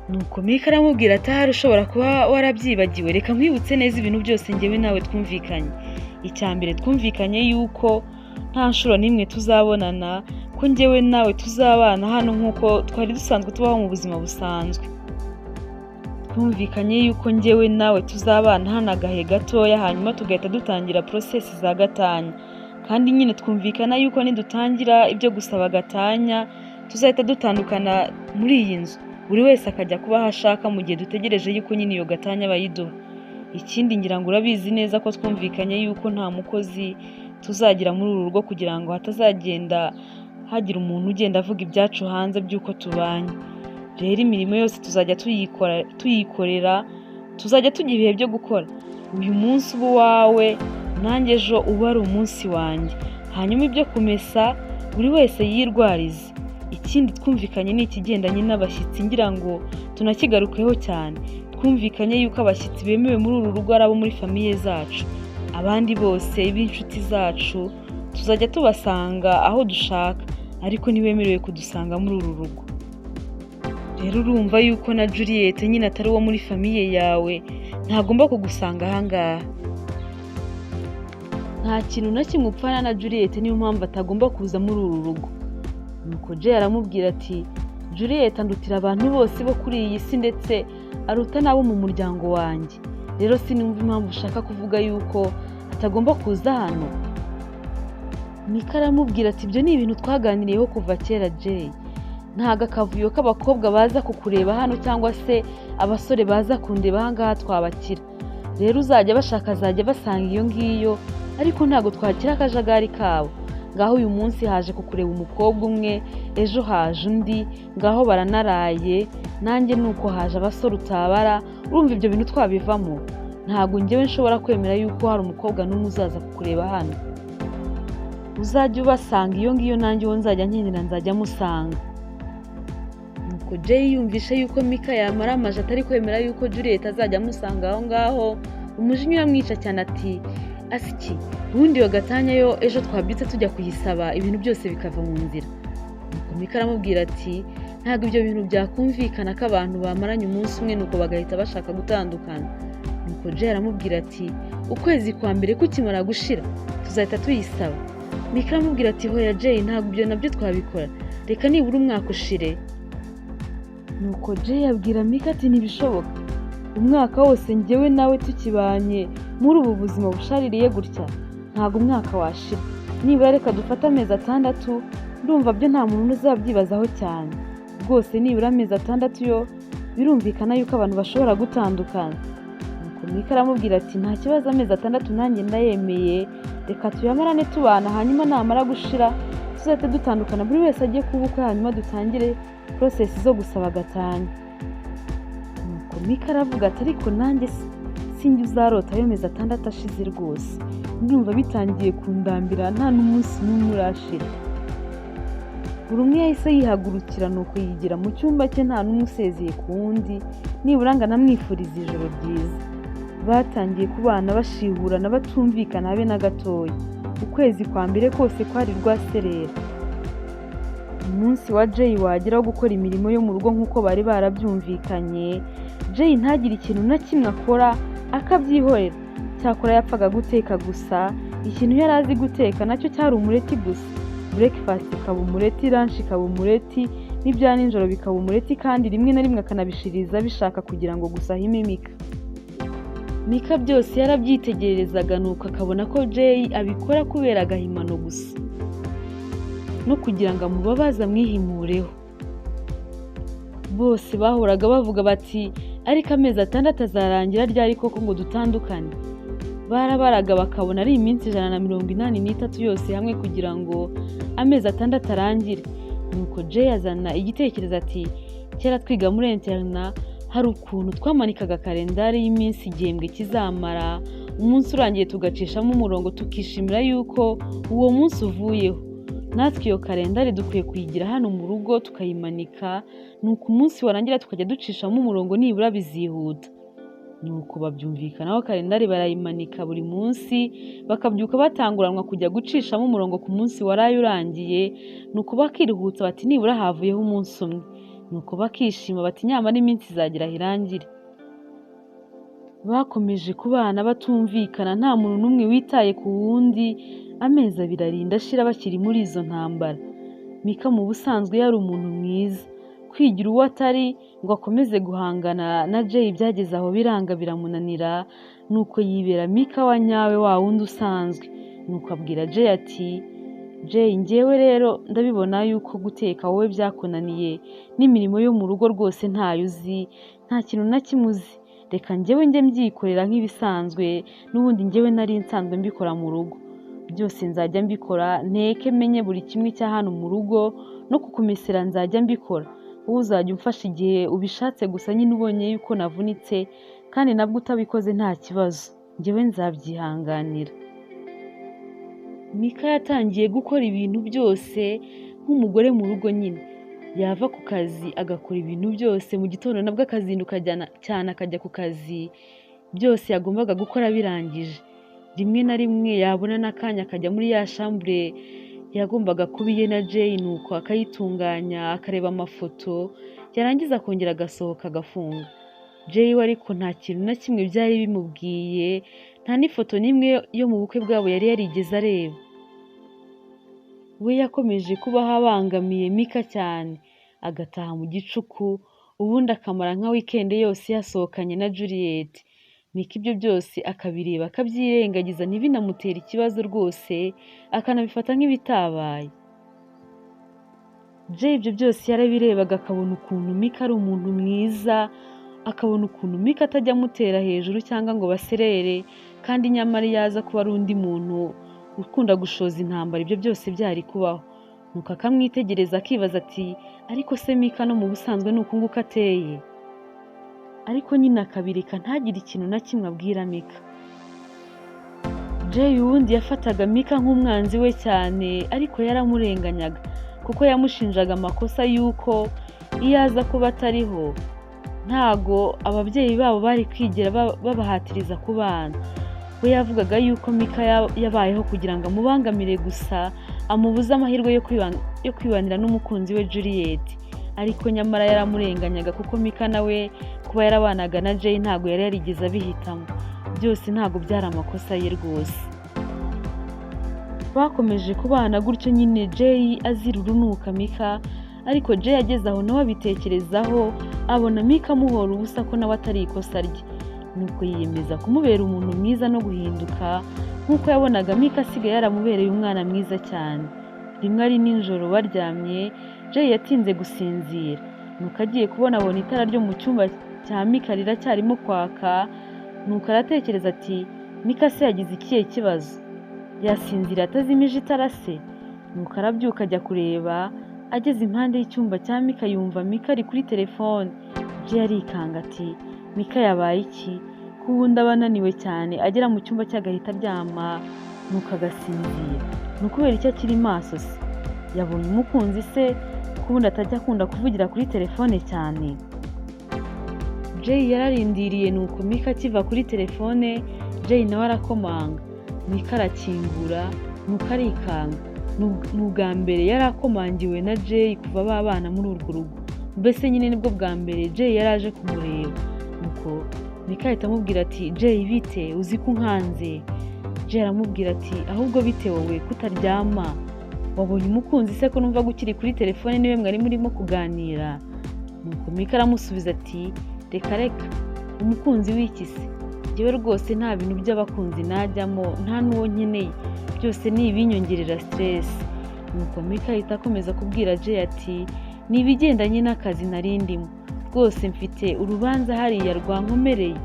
Nuko Mika aramubwira ati ahari ushobora kuba warabyibagiwe, reka nkwibutse neza ibintu byose njyewe nawe twumvikanye. Icya mbere twumvikanye yuko nta nshuro n'imwe tuzabonana, ko njyewe nawe tuzabana hano nk'uko twari dusanzwe tubaho mu buzima busanzwe. Twumvikanye yuko njyewe nawe tuzabana hano agahe gatoya, hanyuma tugahita dutangira process za gatanya. Kandi nyine twumvikana yuko nidutangira ibyo gusaba gatanya tuzahita dutandukana muri iyi nzu, buri wese akajya kuba aho ashaka mu gihe dutegereje yuko nyine iyo gatanya bayiduha. Ikindi ngira ngo urabizi neza ko twumvikanye yuko nta mukozi tuzagira muri uru rugo, kugira ngo hatazagenda hagira umuntu ugenda avuga ibyacu hanze by'uko tubanye. Rero imirimo yose tuzajya tuyikorera, tuzajya tugira ibihe byo gukora. Uyu munsi uba uwawe, nanjye ejo uba ari umunsi wanjye. Hanyuma ibyo kumesa buri wese yirwarize. Ikindi twumvikanye ni ikigendanye n'abashyitsi, ngira ngo tunakigarukeho cyane. Twumvikanye yuko abashyitsi bemewe muri uru rugo ari abo muri famille zacu, abandi bose b'inshuti zacu tuzajya tubasanga aho dushaka, ariko ntibemerewe kudusanga muri uru rugo. Rero urumva yuko na Juliet nyine atari uwo muri famille yawe, ntagomba kugusanga ahangaha. Nta kintu na kimwe upfana na Juliet, niyo mpamvu atagomba kuza muri uru rugo. Nuko Jay aramubwira ati Juliet andutira abantu bose bo kuri iyi si, ndetse aruta n'abo mu muryango wanjye. Rero sinumva impamvu ushaka kuvuga yuko atagomba kuza hano. Mika aramubwira ati ibyo ni ibintu twaganiriyeho kuva kera Jay. Ntago akavuyo k'abakobwa baza kukureba hano cyangwa se abasore baza kundeba ahangaha twabakira. Rero uzajya bashaka azajya basanga iyo ngiyo, ariko ntago twakira akajagari kabo. Ngaho uyu munsi haje kukureba umukobwa umwe, ejo haje undi, ngaho baranaraye, nanjye nuko haje abasore utabara. Urumva ibyo bintu twabivamo? Ntago njyewe nshobora kwemera yuko hari umukobwa n'umwe uzaza kukureba hano. Uzajya ubasanga iyo ngiyo, nanjye uwo nzajya nkenera nzajya musanga. Nuko Jay yumvishe yuko Mika yamaramaje atari kwemera yuko Juliet azajya amusanga aho ngaho, umujinya uramwica cyane ati asiki ubundi iyo gatanya yo ejo twabyutse tujya kuyisaba ibintu byose bikava mu nzira. Nuko Mika aramubwira ati ntabwo ibyo bintu byakumvikana ko abantu bamaranye umunsi umwe nuko bagahita bashaka gutandukana. Nuko Jay aramubwira ati ukwezi kwa mbere kukimara gushira tuzahita tuyisaba. Mika aramubwira ati hoya Jay, ntabwo ibyo nabyo twabikora, reka nibura umwaka ushire. Nuko Jay abwira Mika ati ntibishoboka, umwaka wose njyewe nawe tukibanye muri ubu buzima bushaririye gutya, ntabwo umwaka washira. Nibura reka dufate amezi 6, ndumva byo nta muntu uzabyibazaho cyane rwose. Nibura amezi 6 yo birumvikana yuko abantu bashobora gutandukana. Nuko Mika aramubwira ati nta kibazo, amezi 6 nanjye ndayemeye, reka tuyamarane tubana, hanyuma namara gushira tuzahite dutandukana, buri wese ajye kuba ukwe, hanyuma dutangire process zo gusaba gatanya. Nuko Mika aravuga ati ariko nanjye sinjye uzarota ayo mezi 6 ashize rwose, ndumva bitangiye kundambira, nta n'umunsi n'umwe urashira. Buri umwe yahise yihagurukira nuko yigira mu cyumba cye, nta n'umwe usezeye ku wundi, nibura ngo anamwifurize ijoro ryiza. Batangiye kubana bashihurana batumvikana habe na gatoya. Ukwezi kwa mbere kose kwari rwaserera. Umunsi wa Jay wagera wo gukora imirimo yo mu rugo nk'uko bari barabyumvikanye, Jay ntagire ikintu na kimwe akora akabyihorera. Cyakora yapfaga guteka gusa, Ikintu yari azi guteka nacyo cyari umureti gusa. Breakfast ikaba umureti, lunch ikaba umureti, n'ibya nijoro bikaba umureti, kandi rimwe na rimwe akanabishiriza abishaka kugira ngo gusa ahime Mika. Mika byose yarabyitegererezaga, nuko akabona ko Jay abikora kubera agahimano gusa no kugira ngo amubabaze amwihimureho. Bose bahoraga bavuga bati: "Ariko amezi 6 azarangira ryari koko ngo dutandukane?" Barabaraga bakabona ari iminsi 183 yose hamwe kugira ngo amezi 6 arangire. Nuko Jay azana igitekerezo ati: "Kera twiga muri internat hari ukuntu twamanikaga kalendari y'iminsi igihembwe kizamara, umunsi urangiye tugacishamo umurongo tukishimira yuko uwo munsi uvuyeho. Natwe iyo kalendari dukwiye kuyigira hano mu rugo tukayimanika, nuko umunsi warangira tukajya ducishamo umurongo, nibura bizihuta." Nuko babyumvikanaho, kalendari barayimanika, buri munsi bakabyuka batanguranwa kujya gucishamo umurongo ku munsi waraye urangiye, nuko bakiruhutsa bati: "Nibura havuyeho umunsi umwe." Nuko bakishima bati: "Nyamara iminsi izagera aho irangire." Bakomeje kubana batumvikana, nta muntu n'umwe witaye ku wundi. Amezi 2 arinda ashira bakiri muri izo ntambara. Mika mu busanzwe yari umuntu mwiza, kwigira uwo atari ngo akomeze guhangana na Jay byageze aho biranga biramunanira, nuko yibera Mika wa nyawe, wa wundi usanzwe. Nuko abwira Jay ati: "Jay, njyewe rero ndabibona yuko guteka wowe byakunaniye, n'imirimo yo mu rugo rwose ntayo uzi, nta kintu na kimwe uzi. Reka njyewe njye mbyikorera nk'ibisanzwe, n'ubundi njyewe nari nsanzwe mbikora mu rugo. Byose nzajya mbikora, nteke, menye buri kimwe cya hano mu rugo, no kukumesera nzajya mbikora. Wowe uzajya umfasha igihe ubishatse gusa nyine, ubonye yuko navunitse, kandi nabwo utabikoze nta kibazo, njyewe nzabyihanganira." Mika yatangiye gukora ibintu byose nk'umugore mu rugo nyine. Yava ku kazi agakora ibintu byose, mu gitondo nabwo akazinduka cyane akajya ku kazi, byose yagombaga gukora birangije. Rimwe na rimwe yabona n'akanya akajya muri ya chambre yagombaga kuba iye na Jay, nuko akayitunganya, akareba amafoto, yarangiza akongera agasohoka agafunga. Jay we ariko nta kintu na kimwe byari bimubwiye, nta n'ifoto n'imwe yo mu bukwe bwabo yari yarigeze areba. We yakomeje kubaho abangamiye Mika cyane, agataha mu gicuku, ubundi akamara nka weekend yose yasohokanye na Juliet. Mika ibyo byose akabireba akabyirengagiza, ntibinamutere ikibazo rwose, akanabifata nk'ibitabaye. Jay ibyo byose yarabirebaga, akabona ukuntu Mika ari umuntu mwiza, akabona ukuntu Mika atajya amutera hejuru cyangwa ngo baserere, kandi nyamara iyo aza kuba ari undi muntu ukunda gushoza intambara ibyo byose byari kubaho. Nuko akamwitegereza akibaza ati: "Ariko se Mika no mu busanzwe ni uku nguku ateye?" Ariko nyine akabireka, ntagire ikintu na kimwe abwira Mika. Jay ubundi yafataga Mika nk'umwanzi we cyane, ariko yaramurenganyaga kuko yamushinjaga amakosa y'uko iyo aza kuba atariho ntago ababyeyi babo bari kwigera babahatiriza kubana. We yavugaga yuko Mika yabayeho kugira ngo amubangamire gusa, amubuze amahirwe yo kwibanira n'umukunzi we Juliet. Ariko nyamara yaramurenganyaga kuko Mika nawe kuba yarabanaga na Jay ntago yari yarigeze abihitamo. Byose ntago byari amakosa ye rwose. Bakomeje kubana gutyo nyine, Jay azira urunuka Mika, ariko Jay ageze aho nawe abitekerezaho, abona Mika amuhora ubusa, ko nawe atari ikosa rye. Nuko yiyemeza kumubera umuntu mwiza no guhinduka nk'uko yabonaga Mika asigaye yaramubereye umwana mwiza cyane. Rimwe ari nijoro baryamye, Jay yatinze gusinzira, nuko agiye kubona abona itara ryo mu cyumba cya Mika riracyarimo kwaka. Nuko aratekereza ati: "Mika se yagize ikihe kibazo? Yasinzira atazimije itara se?" Nuko arabyuka ajya kureba, ageze impande y'icyumba cya Mika yumva Mika ari kuri telefone. Jay arikanga ati: "Mika yabaye iki? Ko ubundi aba ananiwe cyane, agera mu cyumba cye agahita aryama nuko agasinzira, ni ukubera icyo akiri maso se? Yabonye umukunzi se, ko ubundi atajya akunda kuvugira kuri telefone cyane?" Jay yararindiriye, nuko Mika akiva kuri telefone Jay nawe arakomanga. Mika arakingura, nuko arikanga. Ni ubwa mbere yari akomangiwe na Jay kuva babana muri urwo rugo, mbese nyine nibwo bwa mbere Jay yari aje kumureba. Nuko Mika ahita amubwira ati: "Jay, bite? Uzi ko unkanze?" Jay aramubwira ati ahubwo bite wowe kutaryama, wabonye umukunzi se ko numva ukiri kuri telefone niwe mwari murimo kuganira? Nuko Mika aramusubiza ati reka reka, umukunzi w'iki se? Njyewe rwose nta bintu by'abakunzi najyamo, nta n'uwo nkeneye, byose ni ibinyongerera stress. Nuko Mika ahita akomeza kubwira Jay ati ni ibigendanye n'akazi nari ndimo, rwose mfite urubanza hariya rwankomereye,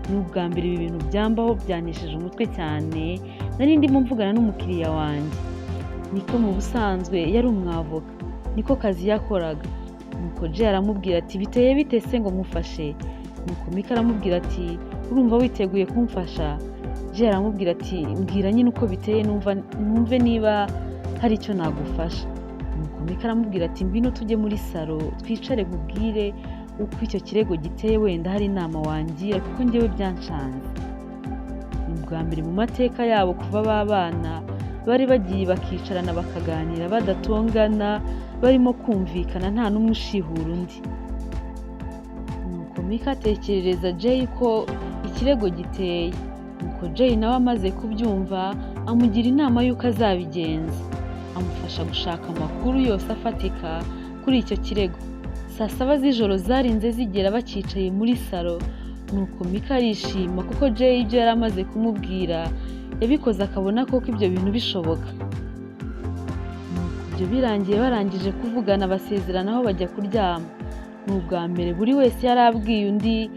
ni ubwa mbere ibi bintu byambaho, byanesheje umutwe cyane, nari ndimo mvugana n'umukiriya wanjye. Niko mu busanzwe yari umwavoka, niko kazi yakoraga. Nuko Jay aramubwira ati biteye bite se ngo mufashe? Nuko Mika aramubwira ati urumva witeguye kumfasha? Jay aramubwira ati mbwira nyine uko biteye numve niba hari icyo nagufasha. Nuko Mika aramubwira ati ngwino tujye muri salo twicare nkubwire uko icyo kirego giteye, wenda hari inama wangira kuko njyewe byancanze. Ni ubwa mbere mu mateka yabo kuva babana bari bagiye bakicarana bakaganira badatongana, barimo kumvikana nta n'umwe ushihura undi. Nuko Mika atekerereza Jay ko ikirego giteye. Nuko Jay nawe amaze kubyumva amugira inama y'uko azabigenza, amufasha gushaka amakuru yose afatika kuri icyo kirego. Saa saba z'ijoro zarinze zigera bakicaye muri salo. Nuko Mika arishima kuko Jay ibyo yari amaze kumubwira yabikoze akabona koko ibyo bintu bishoboka. Nuko ibyo birangiye barangije kuvugana basezeranaho bajya kuryama. Ni ubwa mbere buri wese yari abwiye undi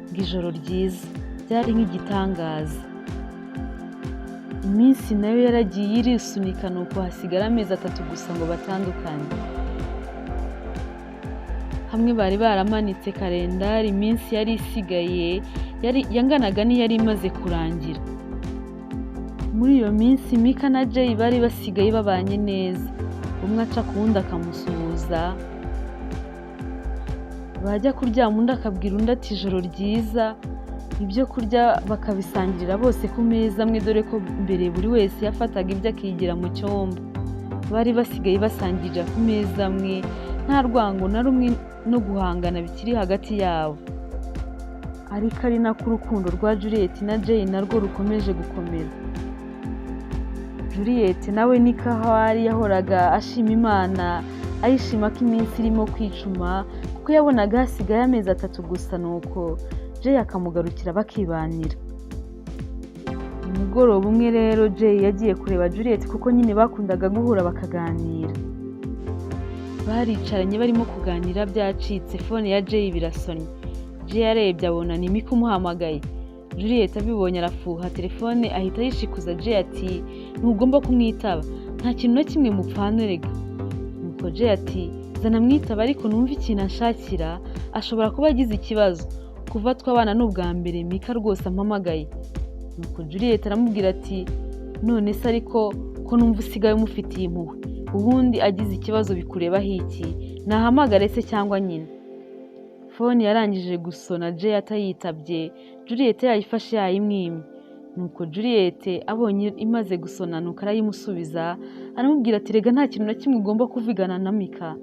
ngo ijoro ryiza, byari nk'igitangaza. Iminsi nayo yaragiye irisunika, nuko hasigara amezi 3 gusa ngo batandukane. Hamwe bari baramanitse kalendari, iminsi yari isigaye yanganaga n'iyari imaze kurangira. Muri iyo minsi Mika na Jay bari basigaye babanye neza, umwe aca ku wundi akamusuhuza, bajya kuryama undi akabwira undi ati ijoro ryiza, ibyo kurya bakabisangirira bose ku meza amwe, dore ko mbere buri wese yafataga ibyo akigira mu cyumba. Bari basigaye basangirira ku meza amwe, nta rwango na rumwe no guhangana bikiri hagati yabo. Ariko ari nako urukundo rwa Juliet na Jay narwo rukomeje gukomera. Juliet nawe niko aho ari yahoraga ashima Imana, ayishima ko iminsi irimo kwicuma, kuko yabonaga hasigaye amezi 3 gusa, nuko Jay akamugarukira bakibanira. Umugoroba umwe rero Jay yagiye kureba Juliet kuko nyine bakundaga guhura bakaganira. Baricaranye barimo kuganira byacitse, fone ya Jay birasonnye. Jay yarebye abona ni Mika umuhamagaye. Juliet abibonye arafuha telefone ahita yishikuza Jay ati ntugomba kumwitaba, nta kintu na kimwe mupfana erega. Nuko Jay ati zana mwitaba ariko numve ikintu anshakira, ashobora kuba agize ikibazo, kuva twabana ni ubwa mbere Mika rwose ampamagaye. Nuko Juliet aramubwira ati none se ariko ko numva usigaye umufitiye impuhwe, ubundi agize ikibazo bikurebaho iki, nahamagare se cyangwa nyina? Fone yarangije gusona Jay atayitabye, Juliet yayifashe yayimwimye. Nuko Juliet abonye imaze gusona nuko arayimusubiza, aramubwira ati rega nta kintu na kimwe ugomba kuvugana na Mika.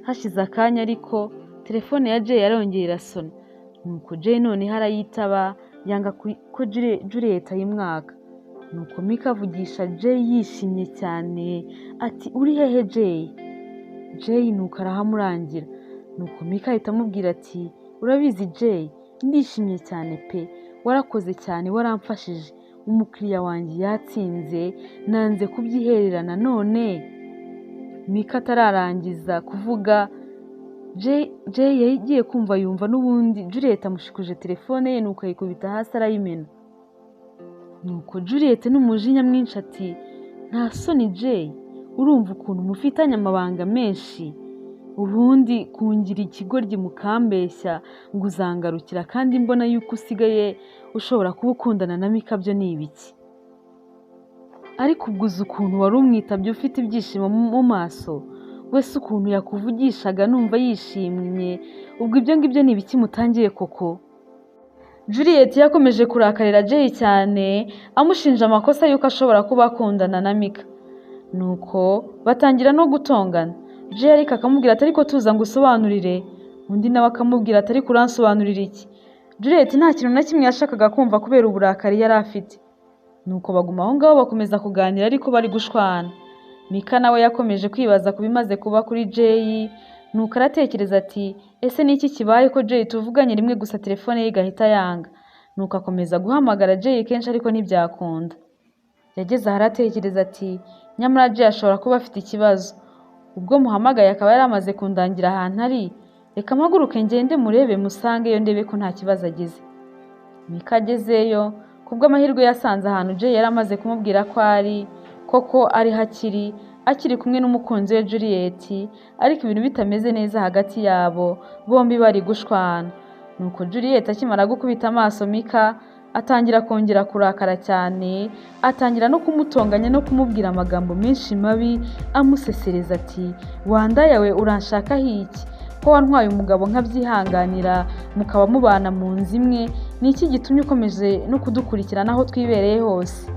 Hashize akanya ariko telefone ya Jay yarongeye irasona. Nuko Jay noneho arayitaba, yanga ko Juliet ayimwaka. Nuko Mika avugisha Jay yishimye cyane ati uri hehe Jay? Jay nuko arahamurangira. Nuko Mika ahita amubwira ati urabizi Jay, ndishimye cyane pe, warakoze cyane, waramfashije, umukiriya wanjye yatsinze, nanze kubyihererana none. Mika atararangiza kuvuga, Jay yagiye kumva yumva n'ubundi Juliet amushikuje telefone ye, nuko ayikubita hasi arayimena. Nuko Juliet n'umujinya mwinshi ati nta soni Jay, urumva ukuntu mufitanye amabanga menshi, ubundi kungira ikigoryi mukambeshya ngo uzangarukira kandi mbona yuko usigaye ushobora kuba ukundana na Mika, byo ni ibiki? Ariko ubwo uzi ukuntu wari umwitabye ufite ibyishimo mu maso, wese ukuntu yakuvugishaga numva yishimye, ubwo ibyo ngibyo ni ibiki mutangiye koko? Juliet yakomeje kurakarira Jay cyane, amushinja amakosa y'uko ashobora kuba akundana na Mika. Nuko batangira no gutongana. Jay ariko akamubwira ati ariko tuza ngo usobanurire, undi nawe akamubwira ati ariko uransobanurira iki? Juliet nta kintu na kimwe yashakaga kumva kubera uburakari yari afite. Nuko baguma aho ngaho bakomeza kuganira ariko bari gushwana. Mika nawe yakomeje kwibaza ku bimaze kuba kuri Jay, nuko aratekereza ati ese ni iki kibaye ko Jay tuvuganye rimwe gusa telefone ye igahita yanga? Nuko akomeza guhamagara Jay kenshi ariko ntibyakunda. Yageze aho aratekereza ati nyamara Jay ashobora kuba afite ikibazo. Ubwo muhamagaye akaba yari amaze kundangira ahantu ari, reka mpaguruke ngende murebe musangeyo ndebe ko nta kibazo agize. Mika agezeyo, kubw'amahirwe yasanze ahantu Jay yari amaze kumubwira ko ari, koko ariho akiri, akiri kumwe n'umukunzi we Juliet, ariko ibintu bitameze neza hagati yabo, bombi bari gushwana. Nuko Juliet akimara gukubita amaso Mika, atangira kongera kurakara cyane, atangira no kumutonganya no kumubwira amagambo menshi mabi, amusesereza ati wandaya we uranshakaho iki? Ko wantwaye umugabo nkabyihanganira, mukaba mubana mu nzu imwe, ni iki gitumye ukomeje no kudukurikirana aho twibereye hose?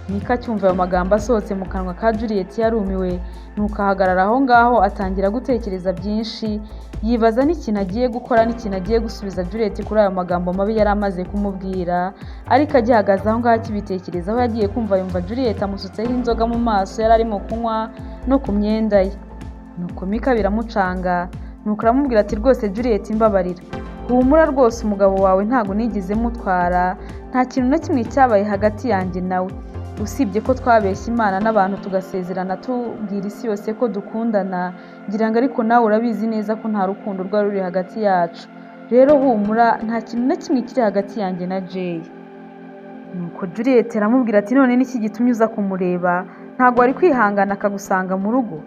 Mika acyumva ayo magambo asohotse mu kanwa ka Juliet yarumiwe, nuko ahagarara aho ngaho atangira gutekereza byinshi, yibaza n'ikintu agiye gukora n'ikintu agiye gusubiza Juliet kuri ayo magambo mabi yari amaze kumubwira, ariko agihagaze aho ngaho akibitekerezaho yagiye kumva yumva Juliet amusutseho inzoga mu maso yari arimo kunywa no ku myenda ye. Nuko Mika biramucanga, nuko aramubwira ati rwose Juliet mbabarira, humura rwose umugabo wawe ntago nigeze mutwara, nta kintu na kimwe cyabaye hagati yanjye nawe, usibye ko twabeshye Imana n'abantu tugasezerana tubwira isi yose ko dukundana, ngira ngo ariko nawe urabizi neza ko nta rukundo rwari ruri hagati yacu, rero humura nta kintu na kimwe kiri hagati yanjye na Jay. Nuko Juliet aramubwira ati none niki gitumye uza kumureba, ntago wari kwihangana akagusanga mu rugo?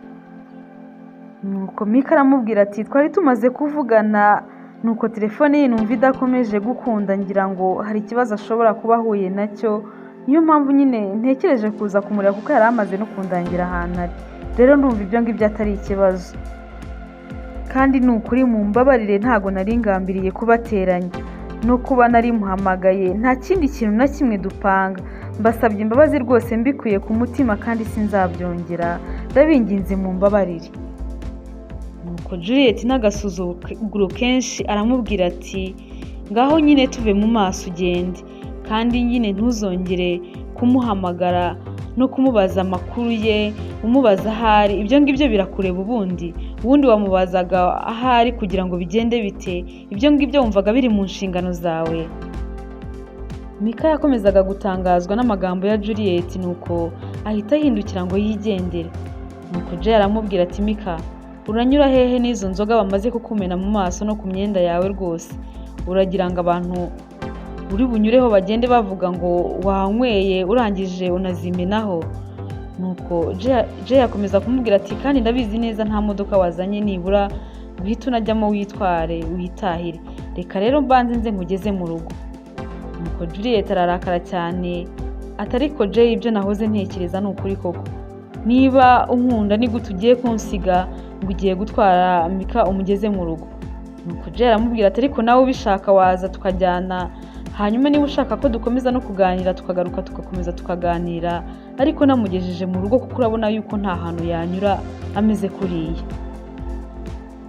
Nuko Mika aramubwira ati twari tumaze kuvugana, nuko telefone ye numva idakomeje gukunda, ngira ngo hari ikibazo ashobora kuba ahuye nacyo, niyo mpamvu nyine ntekereje kuza kumureba kuko yari amaze no kundangira ahantu ari, rero ndumva ibyo ngibyo atari ikibazo, kandi ni ukuri mumbabarire ntago nari ngambiriye kubateranya, no kuba nari muhamagaye nta kindi kintu na kimwe dupanga, mbasabye imbabazi rwose mbikuye ku mutima kandi sinzabyongera, ndabinginze mumbabarire. Nuko Juliet n'agasuzuguro kenshi aramubwira ati ngaho nyine tuve mu maso ugende, kandi nyine ntuzongere kumuhamagara no kumubaza amakuru ye, umubaza aho ari, ibyo ngibyo birakureba ubundi, ubundi wamubazaga aho ari kugira ngo bigende bite, ibyo ngibyo wumvaga biri mu nshingano zawe. Mika yakomezaga gutangazwa n'amagambo ya Juliet, nuko ahita ahindukira ngo yigendere. Nuko Jay aramubwira ati Mika, uranyura hehe n'izo nzoga bamaze kukumena mu maso no ku myenda yawe rwose? Uragira ngo abantu uri bunyureho bagende bavuga ngo wanyweye urangije unazimenaho? Nuko Jay akomeza kumubwira ati kandi ndabizi neza nta modoka wazanye, nibura guhita unajyamo witware witahire, reka rero mbanze nze nkugeze mu rugo. Nuko Juliet ararakara cyane ati ariko Jay ibyo nahoze ntekereza ni ukuri koko, niba unkunda ni gute ugiye kunsiga ngo ugiye gutwara Mika umugeze mu rugo? Nuko Jay aramubwira ati ariko nawe ubishaka waza tukajyana, hanyuma niba ushaka ko dukomeza no kuganira tukagaruka tugakomeza tukaganira, ariko namugejeje mu rugo kuko urabona yuko nta hantu yanyura ameze kuriya.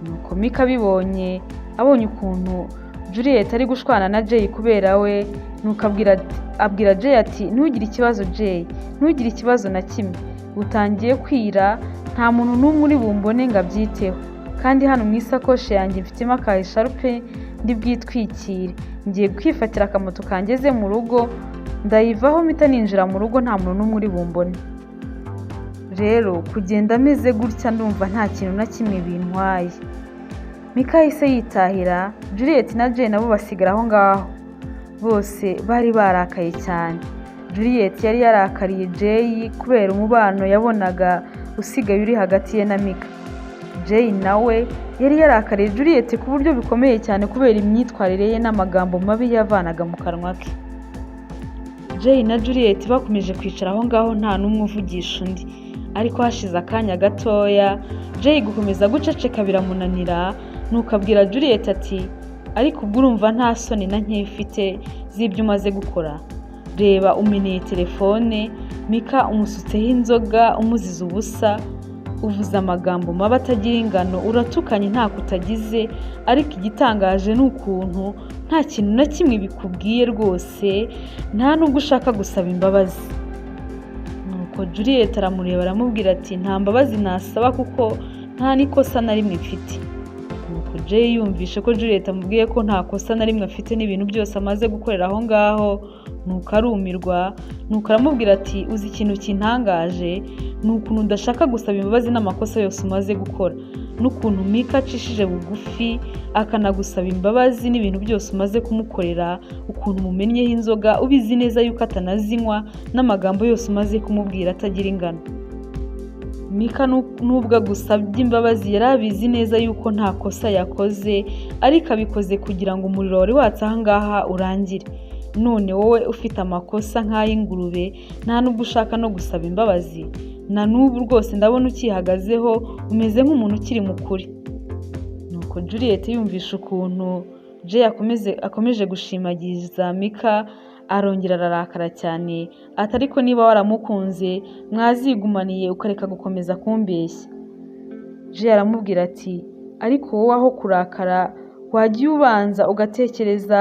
Nuko Mika abibonye, abonye ukuntu Juliet ari gushwana na Jay kubera we, nuko abwira Jay ati ntugire ikibazo Jay, ntugire ikibazo na kimwe, butangiye kwira nta muntu n'umwe uri bumbone ngo abyiteho, kandi hano mu isakoshi yanjye mfitemo aka esharupe ndi bwitwikire, ngiye kwifatira akamoto kangeze mu rugo, ndayivaho mpita ninjira mu rugo nta muntu n'umwe uri bumbone. Rero kugenda ameze gutya ndumva nta kintu na kimwe bintwaye. Mika yahise yitahira, Juliet na Jay nabo basigara aho ngaho, bose bari barakaye cyane. Juliet yari yarakariye Jay kubera umubano yabonaga usigaye uri hagati ye na Mika. Jay nawe yari yarakariye Juliet ku buryo bikomeye cyane kubera imyitwarire ye n'amagambo mabi yavanaga mu kanwa ke. Jay na Juliet bakomeje kwicara aho ngaho nta n'umwe uvugisha undi, ariko hashize akanya gatoya Jay gukomeza guceceka biramunanira, nuko abwira Juliet ati ariko ubwo urumva nta soni na nkeya ufite z'ibyo umaze gukora, reba umeneye telefone, Mika umusutseho inzoga umuziza ubusa, Uvuze amagambo mabi atagira ingano, uratukanye ntako utagize, ariko igitangaje ni ukuntu nta kintu na kimwe bikubwiye rwose, nta nubwo ushaka gusaba imbabazi. Nuko Juliet aramureba aramubwira ati: "Nta mbabazi nasaba kuko nta n'ikosa na rimwe mfite." Nuko Jay yumvishe ko Juliet amubwiye ko nta kosa na rimwe afite n'ibintu byose amaze gukorera aho ngaho, nuko arumirwa. Nuko aramubwira ati: "Uzi ikintu kintangaje? Ni ukuntu udashaka gusaba imbabazi n'amakosa yose umaze gukora, n'ukuntu Mika acishije bugufi akanagusaba imbabazi n'ibintu byose umaze kumukorera, ukuntu umumennyeho inzoga ubizi neza yuko atanazinywa, n'amagambo yose umaze kumubwira atagira ingano. Mika nubwo agusabye imbabazi yari abizi neza yuko nta kosa yakoze, ariko abikoze kugira ngo umuriro wari watse aha ngaha urangire. None wowe ufite amakosa nk'ay'ingurube, nta nubwo ushaka no gusaba imbabazi. Na n'ubu rwose ndabona ukihagazeho, umeze nk'umuntu ukiri mukuri." Nuko Juliet yumvishe ukuntu Jay akomeje gushimagiza Mika, arongera ararakara cyane ati: "Ariko niba waramukunze mwazigumaniye ukareka gukomeza kumbeshya." Jay aramubwira ati: "Ariko wowe aho kurakara wagiye ubanza ugatekereza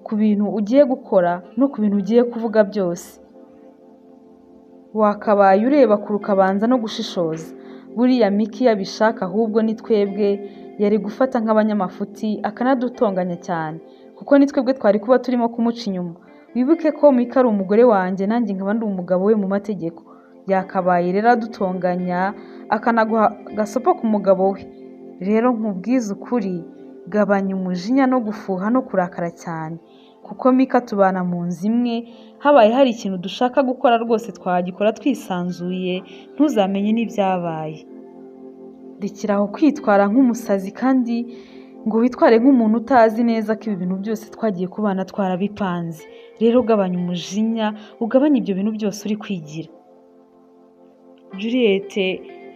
ku bintu ugiye gukora no ku bintu ugiye kuvuga byose. Wakabaye ureba kure ukabanza no gushishoza. Buriya Mika iyo abishaka ahubwo ni twebwe yari gufata nk'abanyamafuti akanadutonganya cyane, kuko ni twebwe twari kuba turimo kumuca inyuma. Wibuke ko Mika ari umugore wanjye, nanjye nkaba ndi umugabo we mu mategeko. Yakabaye rero adutonganya akanaguha agasopo ku mugabo we. Rero nkubwize ukuri, gabanya umujinya no gufuha no kurakara cyane, kuko Mika tubana mu nzu imwe, habaye hari ikintu dushaka gukora rwose twagikora twisanzuye, ntuzamenye n'ibyabaye. Rekera aho kwitwara nk'umusazi kandi ngo witware nk'umuntu utazi neza ko ibi bintu byose twagiye kubana twarabipanze. Rero gabanya umujinya, ugabanye ibyo bintu byose uri kwigira." Juliet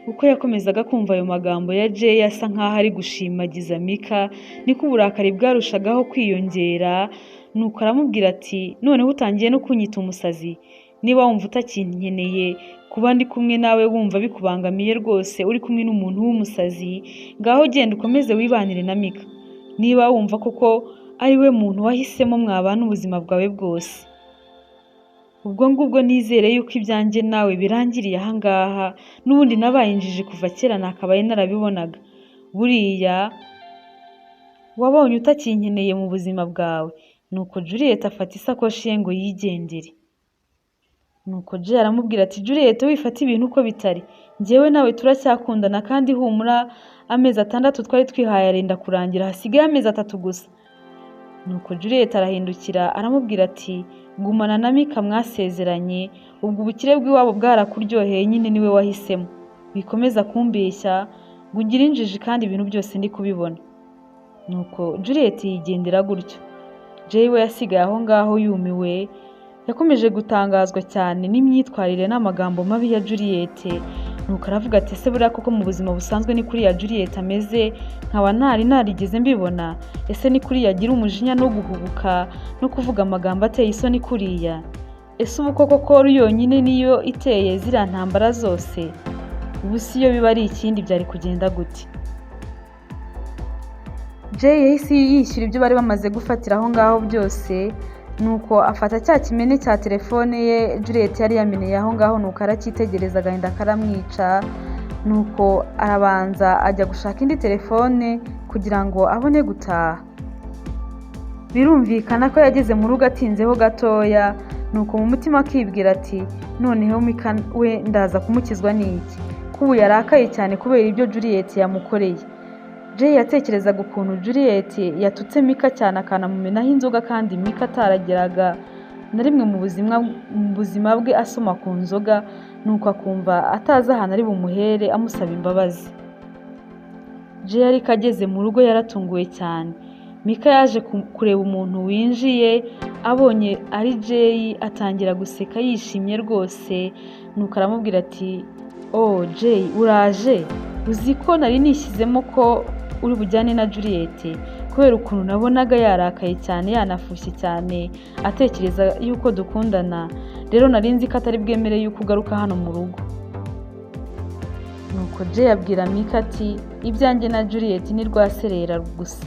uko yakomezaga kumva ayo magambo ya Jay asa nkaho ari gushimagiza Mika, niko uburakari bwarushagaho kwiyongera. Nuko aramubwira ati: "Noneho utangiye no kunyita umusazi? Niba wumva utakinkeneye, kuba ndi kumwe nawe wumva bikubangamiye rwose, uri kumwe n'umuntu w'umusazi, ngaho genda ukomeze wibanire na Mika niba wumva koko ari we muntu wahisemo mwabana ubuzima bwawe bwose. Ubwo ngubwo nizere yuko ibyanjye nawe birangiriye aha ngaha. N'ubundi nabaye injiji kuva kera, nakabaye narabibonaga. Buriya wabonye utakinkeneye mu buzima bwawe." Nuko Juliet afata isakoshi ye ngo yigendere. Nuko Jay aramubwira ati: "Juliet, wifata ibintu uko bitari. Njyewe nawe turacyakundana, kandi humura, amezi 6 twari twihaye arenda kurangira, hasigaye amezi 3 gusa." Nuko Juliet arahindukira aramubwira ati: "Gumana na Mika mwasezeranye, ubwo ubukire bw'iwabo bwarakuryoheye nyine niwe wahisemo. Wikomeza kumbeshya ngo ugire injiji kandi ibintu byose ndi kubibona." Nuko Juliet yigendera gutyo. Jay we yasigaye aho ngaho yumiwe. Yakomeje gutangazwa cyane n'imyitwarire n'amagambo mabi ya Juliet. Nuko aravuga ati: "Ese buriya koko mu buzima busanzwe ni kuriya Juliet ameze, nkaba ntari narigeze mbibona? Ese ni kuriya agira umujinya no guhubuka no kuvuga amagambo ateye isoni kuriya? Ese ubu koko call yonyine niyo iteye ziriya ntambara zose? Ubu si iyo biba ari ikindi byari kugenda gute?" Jay yahise yishyura ibyo bari bamaze gufatira aho ngaho byose, nuko afata cya kimene cya telefone ye Juliet yari yameneye aho ngaho, nuko aracyitegereza, agahinda karamwica. Nuko arabanza ajya gushaka indi telefone kugira ngo abone gutaha. Birumvikana ko yageze mu rugo atinzeho gatoya. Nuko mu mutima akibwira ati: "Noneho Mika we ndaza kumukizwa n'iki, ko ubu yarakaye cyane kubera ibyo Juliet yamukoreye?" Jay yatekerezaga ukuntu Juliet yatutse Mika cyane akanamumenaho inzoga, kandi Mika atarageraga na rimwe mu buzima bwe asoma ku nzoga, nuko akumva atazi ahantu ari bumuhere amusaba imbabazi. Jay ariko ageze mu rugo yaratunguwe cyane. Mika yaje kureba umuntu winjiye, abonye ari Jay atangira guseka yishimye rwose. Nuko aramubwira ati: "Oh Jay, uraje! Uzi ko nari nishyizemo ko uri bujyane na Juliet, kubera ukuntu nabonaga yarakaye cyane, yanafushye cyane, atekereza yuko dukundana. Rero nari nzi ko atari bwemere yuko ugaruka hano mu rugo." Nuko Jay abwira Mika ati ibyanjye na Juliet ni rwaserera gusa.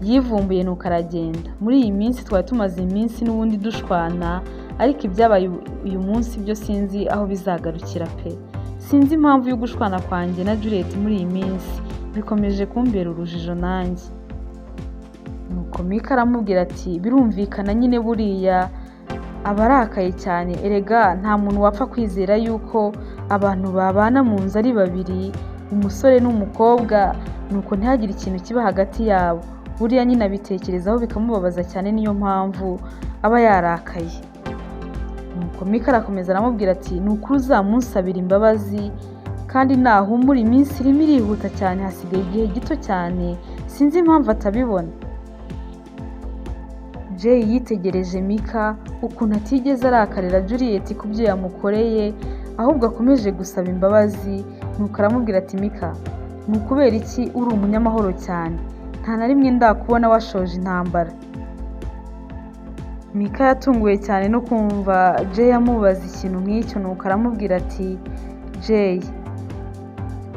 Yivumbuye nuko aragenda. Muri iyi minsi twari tumaze iminsi n'ubundi dushwana, ariko ibyabaye uyu munsi byo sinzi aho bizagarukira pe. Sinzi impamvu yo gushwana kwanjye na Juliet muri iyi minsi, bikomeje kumbera urujijo nanjye. Nuko Mika aramubwira ati birumvikana nyine buriya aba arakaye cyane, erega nta muntu wapfa kwizera yuko abantu babana mu nzu ari babiri, umusore n'umukobwa, nuko ntihagire ikintu kiba hagati yabo. Buriya nyine abitekerezaho bikamubabaza cyane, niyo mpamvu aba yarakaye. Nuko Mika arakomeza aramubwira ati ni ukuri uzamunsabira imbabazi, kandi nahumura iminsi irimo irihuta cyane, hasigaye igihe gito cyane, sinzi impamvu atabibona. Jay yitegereje Mika ukuntu atigeze arakarira Juliet ku byo yamukoreye, ahubwo akomeje gusaba imbabazi. Nuko aramubwira ati Mika, ni ukubera iki uri umunyamahoro cyane? Nta na rimwe ndakubona washoje intambara. Mika yatunguwe cyane no kumva Jay amubaza ikintu nk'icyo, nuko aramubwira ati Jay,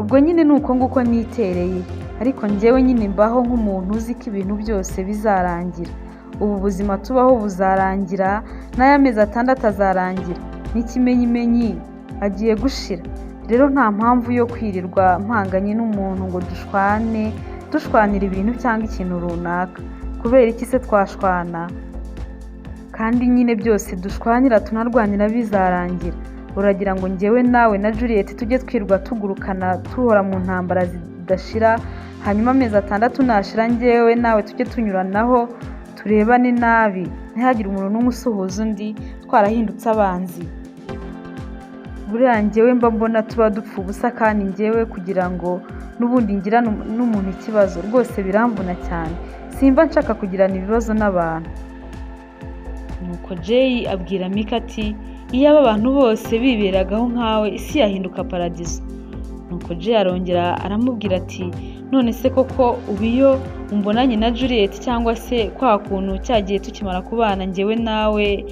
ubwo nyine ni uko nguko nitereye, ariko njyewe nyine mbaho nk'umuntu uzi ko ibintu byose bizarangira. Ubu buzima tubaho buzarangira, n'aya mezi 6 azarangira, n'ikimenyimenyi agiye gushira. Rero nta mpamvu yo kwirirwa mpanganye n'umuntu ngo dushwane, dushwanira ibintu cyangwa ikintu runaka. Kubera iki se twashwana? Kandi nyine byose dushwanira tunarwanira bizarangira. Uragira ngo njyewe nawe na Juliet tujye twirwa tugurukana tuhora mu ntambara zidashira, hanyuma amezi 6 nashira njyewe nawe tujye tunyuranaho turebane nabi, ntihagire umuntu n'umwe usuhuza undi, twarahindutse abanzi. Buriya njyewe mba mbona tuba dupfa ubusa, kandi njyewe kugira ngo n'ubundi ngira n'umuntu ikibazo rwose biramvuna cyane, simba nshaka kugirana ibibazo n'abantu. Nuko Jay abwira Mika ati iyaba abantu bose biberagaho nkawe isi yahinduka paradizo. Nuko Jay arongera aramubwira ati none se koko ubu iyo umbonanye na Juliet cyangwa se kwa kuntu cyagiye tukimara kubana njyewe nawe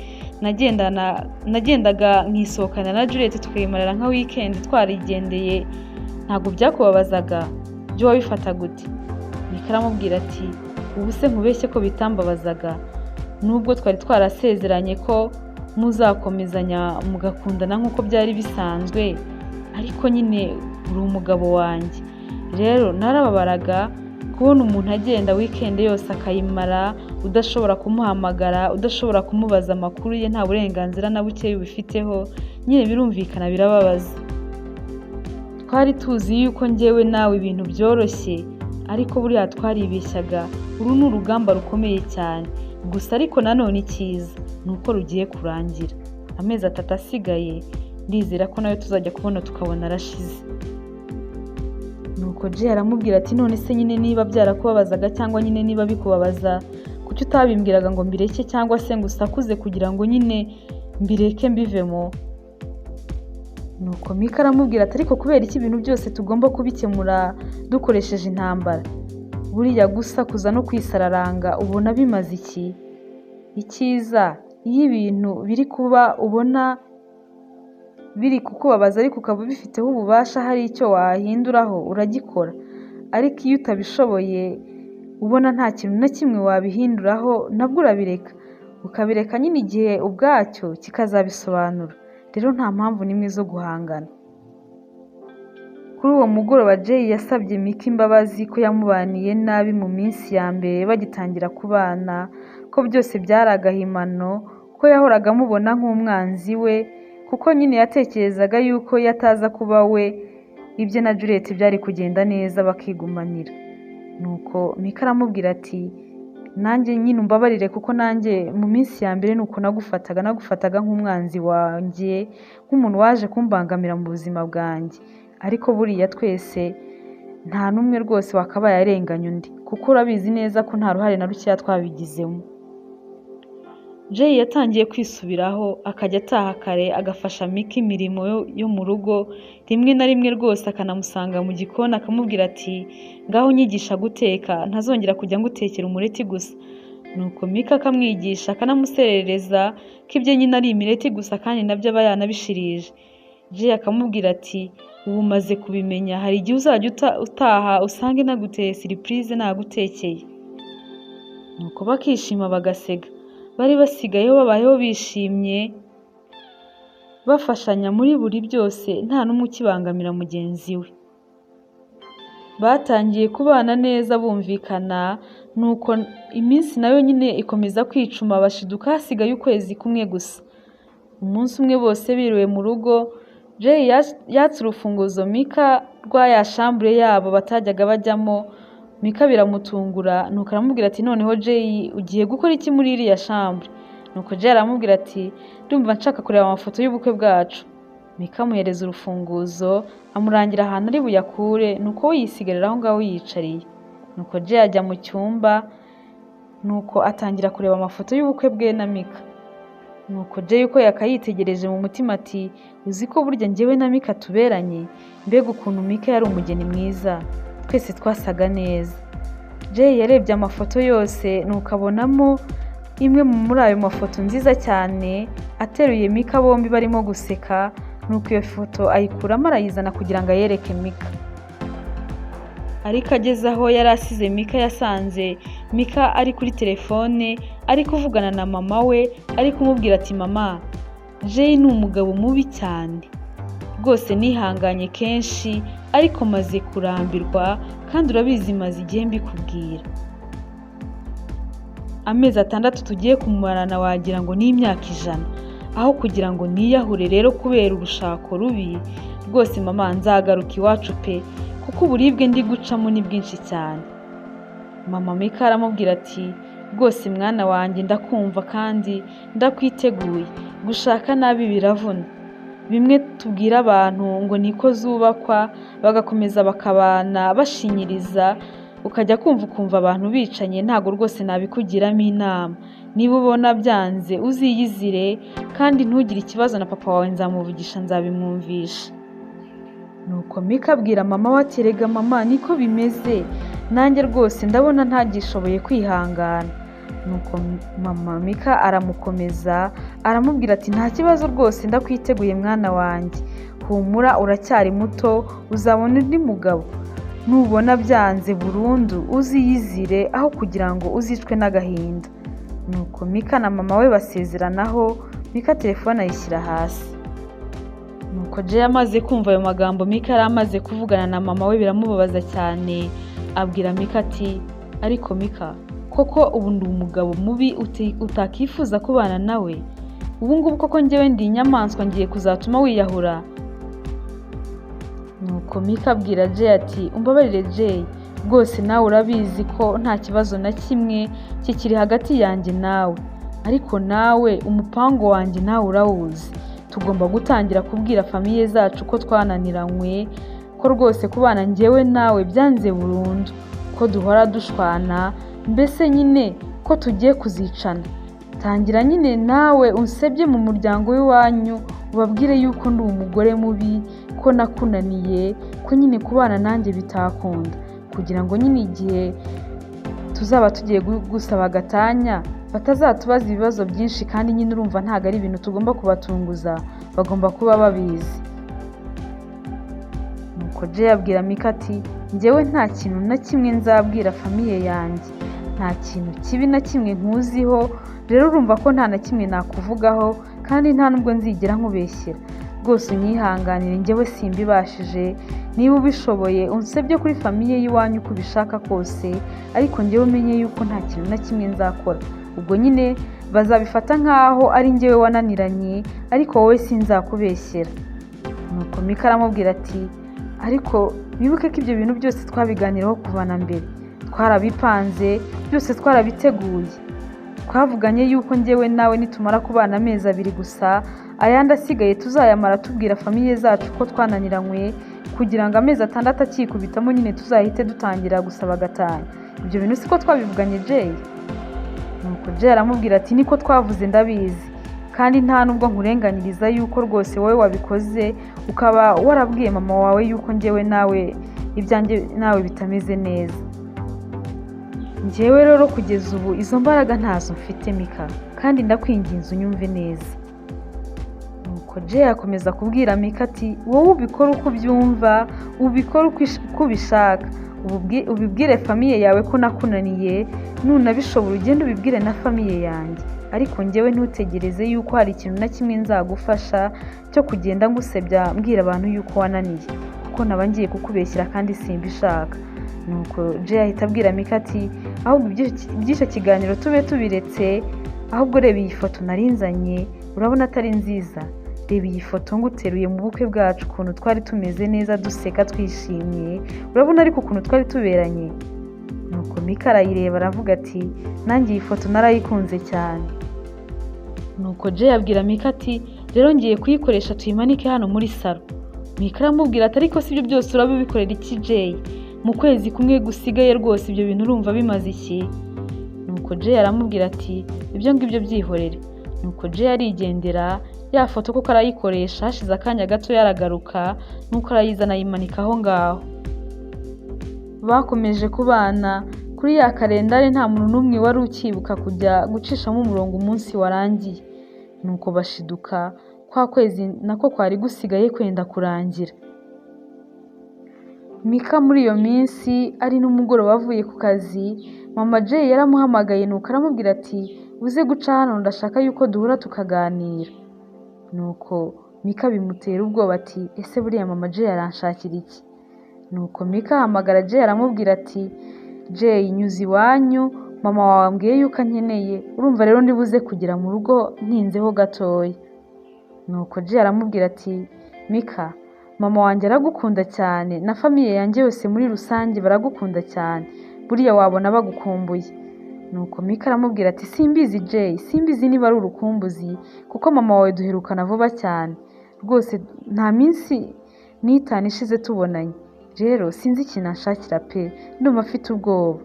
nagendaga nkisohokana na Juliet tukayimarira nka weekend twarigendeye, ntabwo byakubabazaga? Byo wabifata gute? Mika aramubwira ati ubu se nkubeshye ko bitambabazaga, nubwo twari twarasezeranye ko muzakomezanya mugakundana nk'uko byari bisanzwe, ariko nyine uri umugabo wanjye. Rero narababaraga kubona umuntu agenda weekend yose akayimara udashobora kumuhamagara, udashobora kumubaza amakuru ye, nta burenganzira na buke ubifiteho, nyine birumvikana birababaza. Twari tuzi yuko njyewe nawe ibintu byoroshye, ariko buriya twaribeshyaga, uru ni urugamba rukomeye cyane. Gusa ariko nanone icyiza ni uko rugiye kurangira. Amezi 3 asigaye ndizera ko nayo tuzajya kubona tukabona arashize. Nuko Jay aramubwira ati none se nyine niba byarakubabazaga cyangwa nyine niba bikubabaza, kuki utabimbwiraga ngo mbireke cyangwa se ngo usakuze kugira ngo nyine mbireke mbivemo? Nuko Mika aramubwira ati ariko kubera iki ibintu byose tugomba kubikemura dukoresheje intambara? Buriya gusakuza no kwisararanga ubona bimaze iki? Icyiza iyo ibintu biri kuba ubona biri kukubabaza ariko ukaba ubifiteho ububasha hari icyo wahinduraho uragikora, ariko iyo utabishoboye ubona nta kintu na kimwe wabihinduraho nabwo urabireka, ukabireka nyine igihe ubwacyo kikazabisobanura. Rero nta mpamvu n'imwe zo guhangana. Kuri uwo mugoroba Jay yasabye Mika imbabazi ko yamubaniye nabi mu minsi ya mbere bagitangira kubana, ko byose byari agahimano, ko yahoraga amubona nk'umwanzi we, kuko nyine yatekerezaga yuko iyo ataza kuba we ibye na Juliet byari kugenda neza bakigumanira. Nuko Mika aramubwira ati nanjye nyine umbabarire kuko nanjye mu minsi ya mbere nuko nagufataga nk'umwanzi wanjye, nk'umuntu waje kumbangamira mu buzima bwanjye. Ariko buriya twese nta n'umwe rwose wakabaye arenganya undi, kuko urabizi neza ko nta ruhare na rukeya twabigizemo. Jay yatangiye kwisubiraho akajya ataha kare agafasha Mika imirimo yo mu rugo, rimwe na rimwe rwose akanamusanga mu gikoni akamubwira ati ngaho unyigisha guteka, ntazongera kujya ngutekera umureti gusa. Nuko Mika akamwigisha akanamuserereza ko ibye nyine ari imireti gusa kandi nabyo aba yanabishirije. Jay akamubwira ati Ubu umaze kubimenya, hari igihe uzajya utaha usange naguteye siripurize nagutekeye. Nuko bakishima bagasega. Bari basigayeho babayeho bishimye, bafashanya muri buri byose, nta n'umwe ukibangamira mugenzi we. Batangiye kubana neza bumvikana, nuko iminsi nayo nyine ikomeza kwicuma, bashiduka hasigaye ukwezi kumwe gusa. Umunsi umwe bose biriwe mu rugo, Jay yatse urufunguzo Mika rwa ya shambure yabo batajyaga bajyamo. Mika biramutungura, nuko aramubwira ati noneho Jay ugiye gukora iki muri iriya shambure? Nuko Jay aramubwira ati ndumva nshaka kureba amafoto y'ubukwe bwacu. Mika amuhereza urufunguzo, amurangira ahantu ari buyakure, nuko we yisigarira aho ngaho yiyicariye. Nuko Jay ajya mu cyumba, nuko atangira kureba amafoto y'ubukwe bwe na Mika. Nuko Jay uko yakayitegereje mu mutima ati uzi ko burya njyewe na Mika tuberanye, mbega ukuntu Mika yari umugeni mwiza, twese twasaga neza. Jay yarebye amafoto yose, nuko abonamo imwe muri ayo mafoto nziza cyane, ateruye Mika bombi barimo guseka, nuko iyo foto ayikuramo arayizana kugira ngo ayereke Mika. Ariko ageze aho yari asize Mika, yasanze Mika ari kuri telefone, ari kuvugana na mama we, ari kumubwira ati mama, Jay ni umugabo mubi cyane, rwose nihanganye kenshi ariko maze kurambirwa, kandi urabizi maze igihe mbikubwira. Amezi 6 tugiye kumarana wagira ngo ni imyaka 100, aho kugira ngo niyahure rero kubera urushako rubi, rwose mama nzagaruka iwacu pe, kuko uburibwe ndi gucamo ni bwinshi cyane. Mama Mika aramubwira ati rwose mwana wanjye ndakumva kandi ndakwiteguye, gushaka nabi biravuna. Bimwe tubwira abantu ngo niko zubakwa, bagakomeza bakabana bashinyiriza, ukajya kumva ukumva abantu bicanye, ntago rwose nabikugiramo inama. Niba ubona byanze uziyizire, kandi ntugire ikibazo na papa wawe nzamuvugisha nzabimwumvisha. Nuko Mika abwira mama we ati erega mama niko bimeze, nanjye rwose ndabona ntagishoboye kwihangana. Nuko mama Mika aramukomeza, aramubwira ati nta kibazo rwose ndakwiteguye mwana wanjye, humura uracyari muto uzabona undi mugabo, nubona byanze burundu uziyizire aho kugira ngo uzicwe n'agahinda. Nuko Mika na mama we basezeranaho, Mika telefone ayishyira hasi. Nuko Jay amaze kumva ayo magambo Mika yari amaze kuvugana na mama we biramubabaza cyane, abwira Mika ati ariko Mika koko ubu ndi umugabo mubi utakifuza kubana nawe? Ubu ngubu koko njyewe ndi inyamaswa ngiye kuzatuma wiyahura? Nuko Mika abwira Jay ati umbabarire Jay, rwose nawe urabizi ko nta kibazo na kimwe kikiri hagati yanjye nawe, ariko nawe umupango wanjye nawe urawuzi, tugomba gutangira kubwira famiye zacu ko twananiranywe, ko rwose kubana njyewe nawe byanze burundu, ko duhora dushwana, mbese nyine ko tugiye kuzicana. Tangira nyine nawe unsebye mu muryango w'iwanyu, ubabwire yuko ndi umugore mubi, ko nakunaniye, ko nyine kubana nanjye bitakunda, kugira ngo nyine igihe tuzaba tugiye gusaba gatanya batazatubaza ibibazo byinshi, kandi nyine urumva ntabwo ari ibintu tugomba kubatunguza, bagomba kuba babizi. Nuko Jay abwira Mika ati njyewe nta kintu na kimwe nzabwira famiye yanjye, nta kintu kibi na kimwe nkuziho, rero urumva ko nta na kimwe nakuvugaho, kandi nta nubwo nzigera nkubeshyera, rwose unyihanganire njyewe simbibashije, niba ubishoboye unsebye kuri famiye y'iwanyu uko ubishaka kose, ariko njyewe umenye yuko nta kintu na kimwe nzakora. Ubwo nyine bazabifata nk'aho ari njyewe wananiranye, ariko wowe sinzakubeshyera. Nuko Mika aramubwira ati ariko wibuke ko ibyo bintu byose twabiganiraho kuva na mbere, twarabipanze byose twarabiteguye, twavuganye yuko njyewe nawe nitumara kubana amezi 2 gusa, ayandi asigaye tuzayamara tubwira famiye zacu ko twananiranywe, kugira ngo amezi 6 akikubitamo nyine tuzahite dutangira gusaba gatanya. Ibyo bintu siko twabivuganye Jay? Nuko Jay aramubwira ati niko twavuze ndabizi, kandi nta nubwo nkurenganyiriza yuko rwose wowe wabikoze, ukaba warabwiye mama wawe yuko njyewe nawe ibyanjye nawe bitameze neza. Njyewe rero kugeza ubu izo mbaraga ntazo mfite Mika, kandi ndakwinginze unyumve neza. Nuko Nuko Jay akomeza kubwira Mika ati wowe ubikora uko ubyumva, ubikora uko ubishaka, ubibwire famille yawe ko nakunaniye, nunabishobora ugende ubibwire na famille yanjye, ariko njyewe ntutegereze yuko hari ikintu na kimwe nzagufasha cyo kugenda ngusebya mbwira abantu yuko wananiye, kuko naba ngiye kukubeshyira kandi simbishaka. Nuko Jay ahita abwira Mika ati ahubwo iby'icyo kiganiro tube tubiretse, ahubwo reba iyi foto narinzanye, urabona atari nziza? Reba iyi foto nguteruye mu bukwe bwacu, ukuntu twari tumeze neza duseka twishimye, urabona ariko ukuntu twari tuberanye. Nuko Mika arayireba aravuga ati nanjye iyi foto narayikunze cyane. Nuko Jay abwira Mika ati rero ngiye kuyikoresha tuyimanike hano muri salo. Mika aramubwira ati ariko si ibyo byose urabikorera iki Jay? Mu kwezi kumwe gusigaye rwose ibyo bintu urumva bimaze iki? Nuko Jay aramubwira ati ibyo ngibyo byihorere. Nuko Jay arigendera, ya foto koko arayikoresha, hashize akanya gato yaragaruka, nuko arayizana ayimanika aho ngaho. Bakomeje kubana kuri ya kalendari, nta muntu n'umwe wari ukibuka kujya gucishamo umurongo umunsi warangiye. Nuko bashiduka kwa kwezi nako kwari gusigaye kwenda kurangira. Mika muri iyo minsi ari n'umugoroba avuye ku kazi, mama Jay yaramuhamagaye nuko aramubwira ati uze guca hano ndashaka yuko duhura tukaganira. Nuko Mika bimutera ubwoba ati ese buriya mama Jay aranshakira iki? Nuko Mika ahamagara Jay aramubwira ati Jay nyuze iwanyu, mama wawe ambwiye yuko ankeneye, urumva rero ndibuze kugera mu rugo ntinzeho gatoya. Nuko Jay aramubwira ati Mika, mama wanjye aragukunda cyane na famille yanjye yose muri rusange baragukunda cyane, buriya wabona bagukumbuye. Nuko Mika aramubwira ati simbizi Jay, simbizi niba ari urukumbuzi kuko mama wawe duherukana vuba cyane, rwose nta minsi n'itanu ishize tubonanye, rero sinzi ikintu anshakira pe, ndumva mfite ubwoba.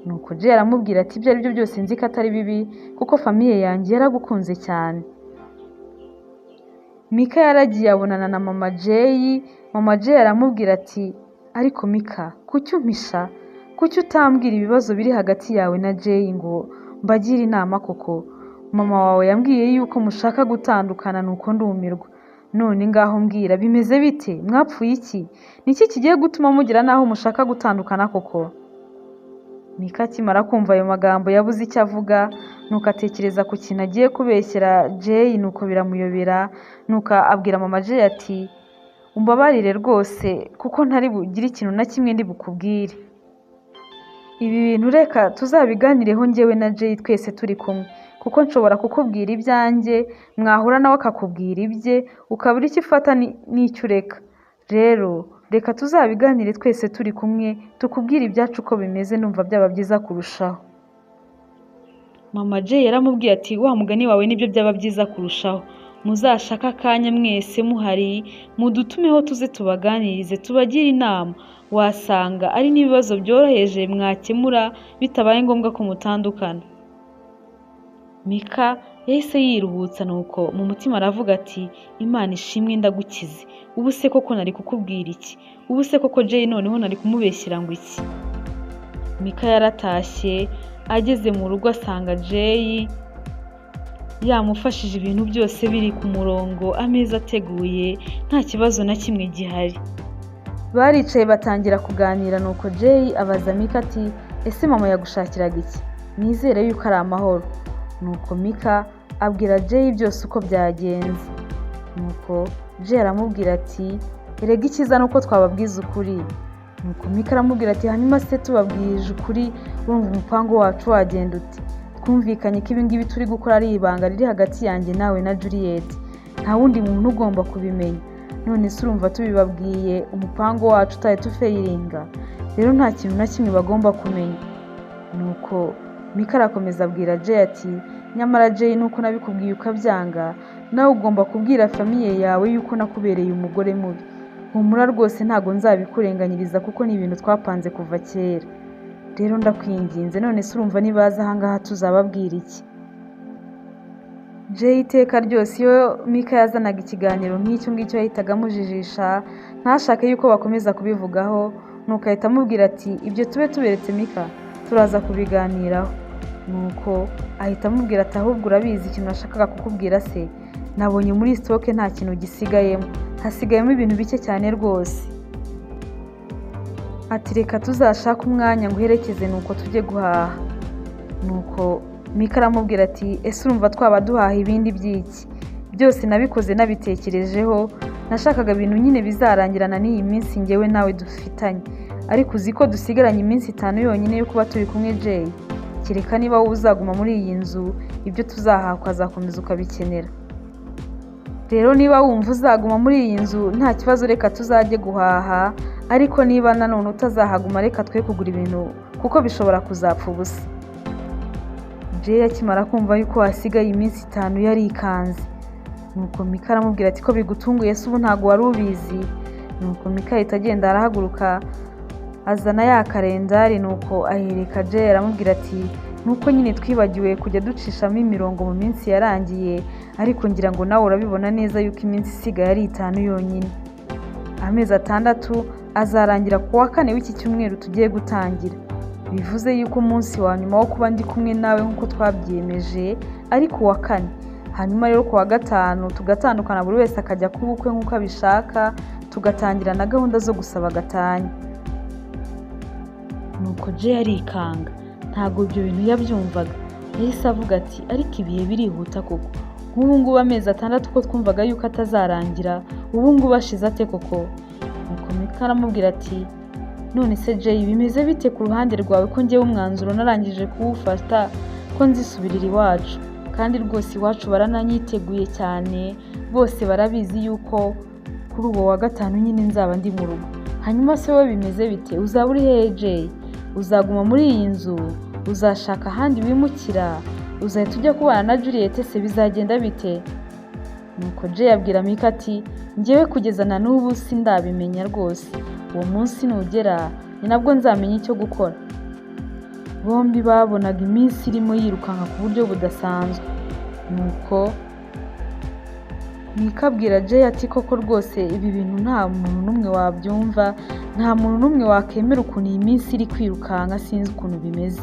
Nuko Jay aramubwira ati ibyo ari byo byose nzi ko atari bibi kuko famille yanjye yaragukunze cyane. Mika yaragiye abonana na mama Jay, mama Jay aramubwira ati ariko Mika kuki umpisha? Kuki utambwira ibibazo biri hagati yawe na Jay ngo mbagire inama koko? Mama wawe yambwiye yuko mushaka gutandukana nuko ndumirwa. None ngaho mbwira bimeze bite? Mwapfuye iki? Niki kigiye gutuma mugira n'aho mushaka gutandukana koko? Mika akimara kumva ayo magambo yabuze icyo avuga, nuko atekereza ku kintu agiye kubeshyera Jay nuko biramuyobera, nuko abwira mama Jay ati umbabarire rwose kuko ntari bugire ikintu na kimwe ndi bukubwire. Ibi bintu reka tuzabiganireho njyewe na Jay twese turi kumwe, kuko nshobora kukubwira ibyanjye, mwahura nawe akakubwira ibye, ukabura icyo ufata n'icyo ureka. Rero reka tuzabiganire twese turi kumwe, tukubwire ibyacu uko bimeze, numva byaba byiza kurushaho. Mama Jay yaramubwiye ati wa mugani wawe nibyo byaba byiza kurushaho, muzashake akanya mwese muhari, mudutumeho tuze tubaganirize, tubagire inama, wasanga ari n'ibibazo byoroheje mwakemura bitabaye ngombwa ko mutandukana. Mika yahise yiruhutsa nuko mu mutima aravuga ati Imana ishimwe ndagukize, ubu se koko nari kukubwira iki? Ubu se koko Jay noneho nari kumubeshyira ngo iki? Mika yaratashye ageze mu rugo asanga Jay yamufashije ibintu byose biri ku murongo, ameza ateguye, nta kibazo na kimwe gihari. Baricaye batangira kuganira nuko Jay abaza Mika ati ese mama yagushakiraga iki? Nizere yuko ari amahoro. Nuko Mika abwira Jay byose uko byagenze. Nuko Jay aramubwira ati erega icyiza ni uko twababwiza ukuri. Nuko Mika aramubwira ati hanyuma se tubabwije ukuri urumva umupango wacu wagenda ute? Twumvikanye ko ibi ngibi turi gukora ari ibanga riri hagati yanjye nawe na Juliet, nta wundi muntu ugomba kubimenya. None se urumva tubibabwiye umupango wacu utahita ufeyiringa? Rero nta kintu na kimwe bagomba kumenya. Nuko Mika arakomeza abwira Jay ati nyamara Jay nuko nabikubwiye ukabyanga, nawe ugomba kubwira famille yawe yuko nakubereye umugore mubi. Humura rwose ntago nzabikurenganyiriza kuko ni ibintu twapanze kuva kera. Rero ndakwinginze, none se urumva nibaza aha ngaha tuzababwira iki? Jay iteka ryose iyo Mika yazanaga ikiganiro nk'icyo ngicyo yahitaga amujijisha, ntashake yuko bakomeza kubivugaho, nuko ahita amubwira ati ibyo tube tuberetse Mika, turaza kubiganiraho. Nuko ahita amubwira ati ahubwo urabizi ikintu nashakaga kukubwira se, Nabonye muri sitoke nta kintu gisigayemo, hasigayemo ibintu bike cyane rwose. Ati reka tuzashake umwanya nguherekeze nuko tujye guhaha. Nuko Mika aramubwira ati ese urumva twaba duhaha ibindi by'iki? Byose nabikoze nabitekerejeho, nashakaga ibintu nyine bizarangirana n'iyi minsi njyewe nawe dufitanye. Ariko uzi ko dusigaranye iminsi 5 yonyine yo kuba turi kumwe Jay? Kereka niba wowe uzaguma muri iyi nzu, ibyo tuzahaha ukazakomeza ukabikenera. Rero niba wumva uzaguma muri iyi nzu nta kibazo, reka tuzajye guhaha, ariko niba nanone utazahaguma reka twe kugura ibintu kuko bishobora kuzapfa ubusa. Jay akimara kumva yuko hasigaye iminsi 5 yarikanze. Nuko Mika aramubwira ati ko bigutunguye se ubu ntabwo wari ubizi? Nuko Mika ahita agenda arahaguruka azana ya kalendari, nuko ahereka Jay aramubwira ati nuko nyine twibagiwe kujya ducishamo imirongo mu minsi yarangiye, ariko ngira ngo nawe urabibona neza yuko iminsi isigaye ari 5 yonyine. Amezi 6 azarangira ku wa 4 w'iki cyumweru tugiye gutangira. Bivuze yuko umunsi wa nyuma wo kuba ndi kumwe nawe nk'uko twabyiyemeje ari ku wa 4. Hanyuma rero ku wa 5 tugatandukana, buri wese akajya ku bukwe nk'uko abishaka, tugatangira na gahunda zo gusaba gatanya. Nuko Jay arikanga, ntabwo ibyo bintu yabyumvaga. Yahise avuga ati ariko ibihe birihuta koko, nk'ubu ngubu amezi 6 ko twumvaga yuko atazarangira, ubu ngubu ashize ate koko? Nuko Mika aramubwira ati none se Jay bimeze bite ku ruhande rwawe ko njyewe umwanzuro narangije kuwufata ko nzisubirira iwacu, kandi rwose iwacu barananyiteguye cyane, bose barabizi yuko kuri uwo wa 5 nyine nzaba ndi mu rugo. Hanyuma se wowe bimeze bite? Uzaba uri hehe Jay? Uzaguma muri iyi nzu? Uzashaka ahandi wimukira? Uzahita ujya kubana na Juliet se bizagenda bite? Nuko Jay abwira Mika ati njyewe kugeza na n'ubu sindabimenya rwose, uwo munsi nugera ni nabwo nzamenya icyo gukora. Bombi babonaga iminsi irimo yirukanka ku buryo budasanzwe. Nuko Mika abwira Jay ati koko rwose ibi bintu nta muntu n'umwe wabyumva, nta muntu n'umwe wakemera ukuntu iyi minsi iri kwirukanka, sinzi ukuntu bimeze.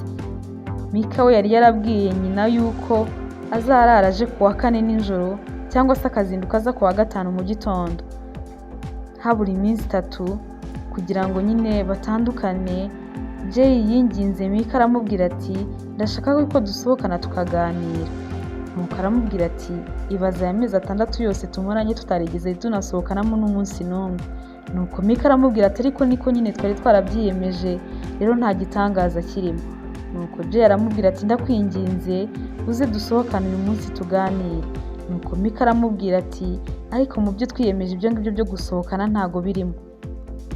Mika we yari yarabwiye nyina yuko azarara aje ku wa 4 nijoro cyangwa se akazinduka aza ku wa 5 mu gitondo. Habura iminsi 3 kugira ngo nyine batandukane. Jay yinginze Mika aramubwira ati ndashaka ko dusohokana tukaganira. Nuko aramubwira ati ibaza aya mezi 6 yose tumaranye tutarigeze tunasohokanamo n'umunsi n'umwe. Nuko Mika aramubwira ati ariko niko nyine twari twarabyiyemeje, rero nta gitangaza kirimo. Nuko Jay aramubwira ati ndakwinginze uze dusohokane uyu munsi tuganire. Nuko Mika aramubwira ati ariko mu byo twiyemeje ibyo ngibyo byo gusohokana ntago birimo.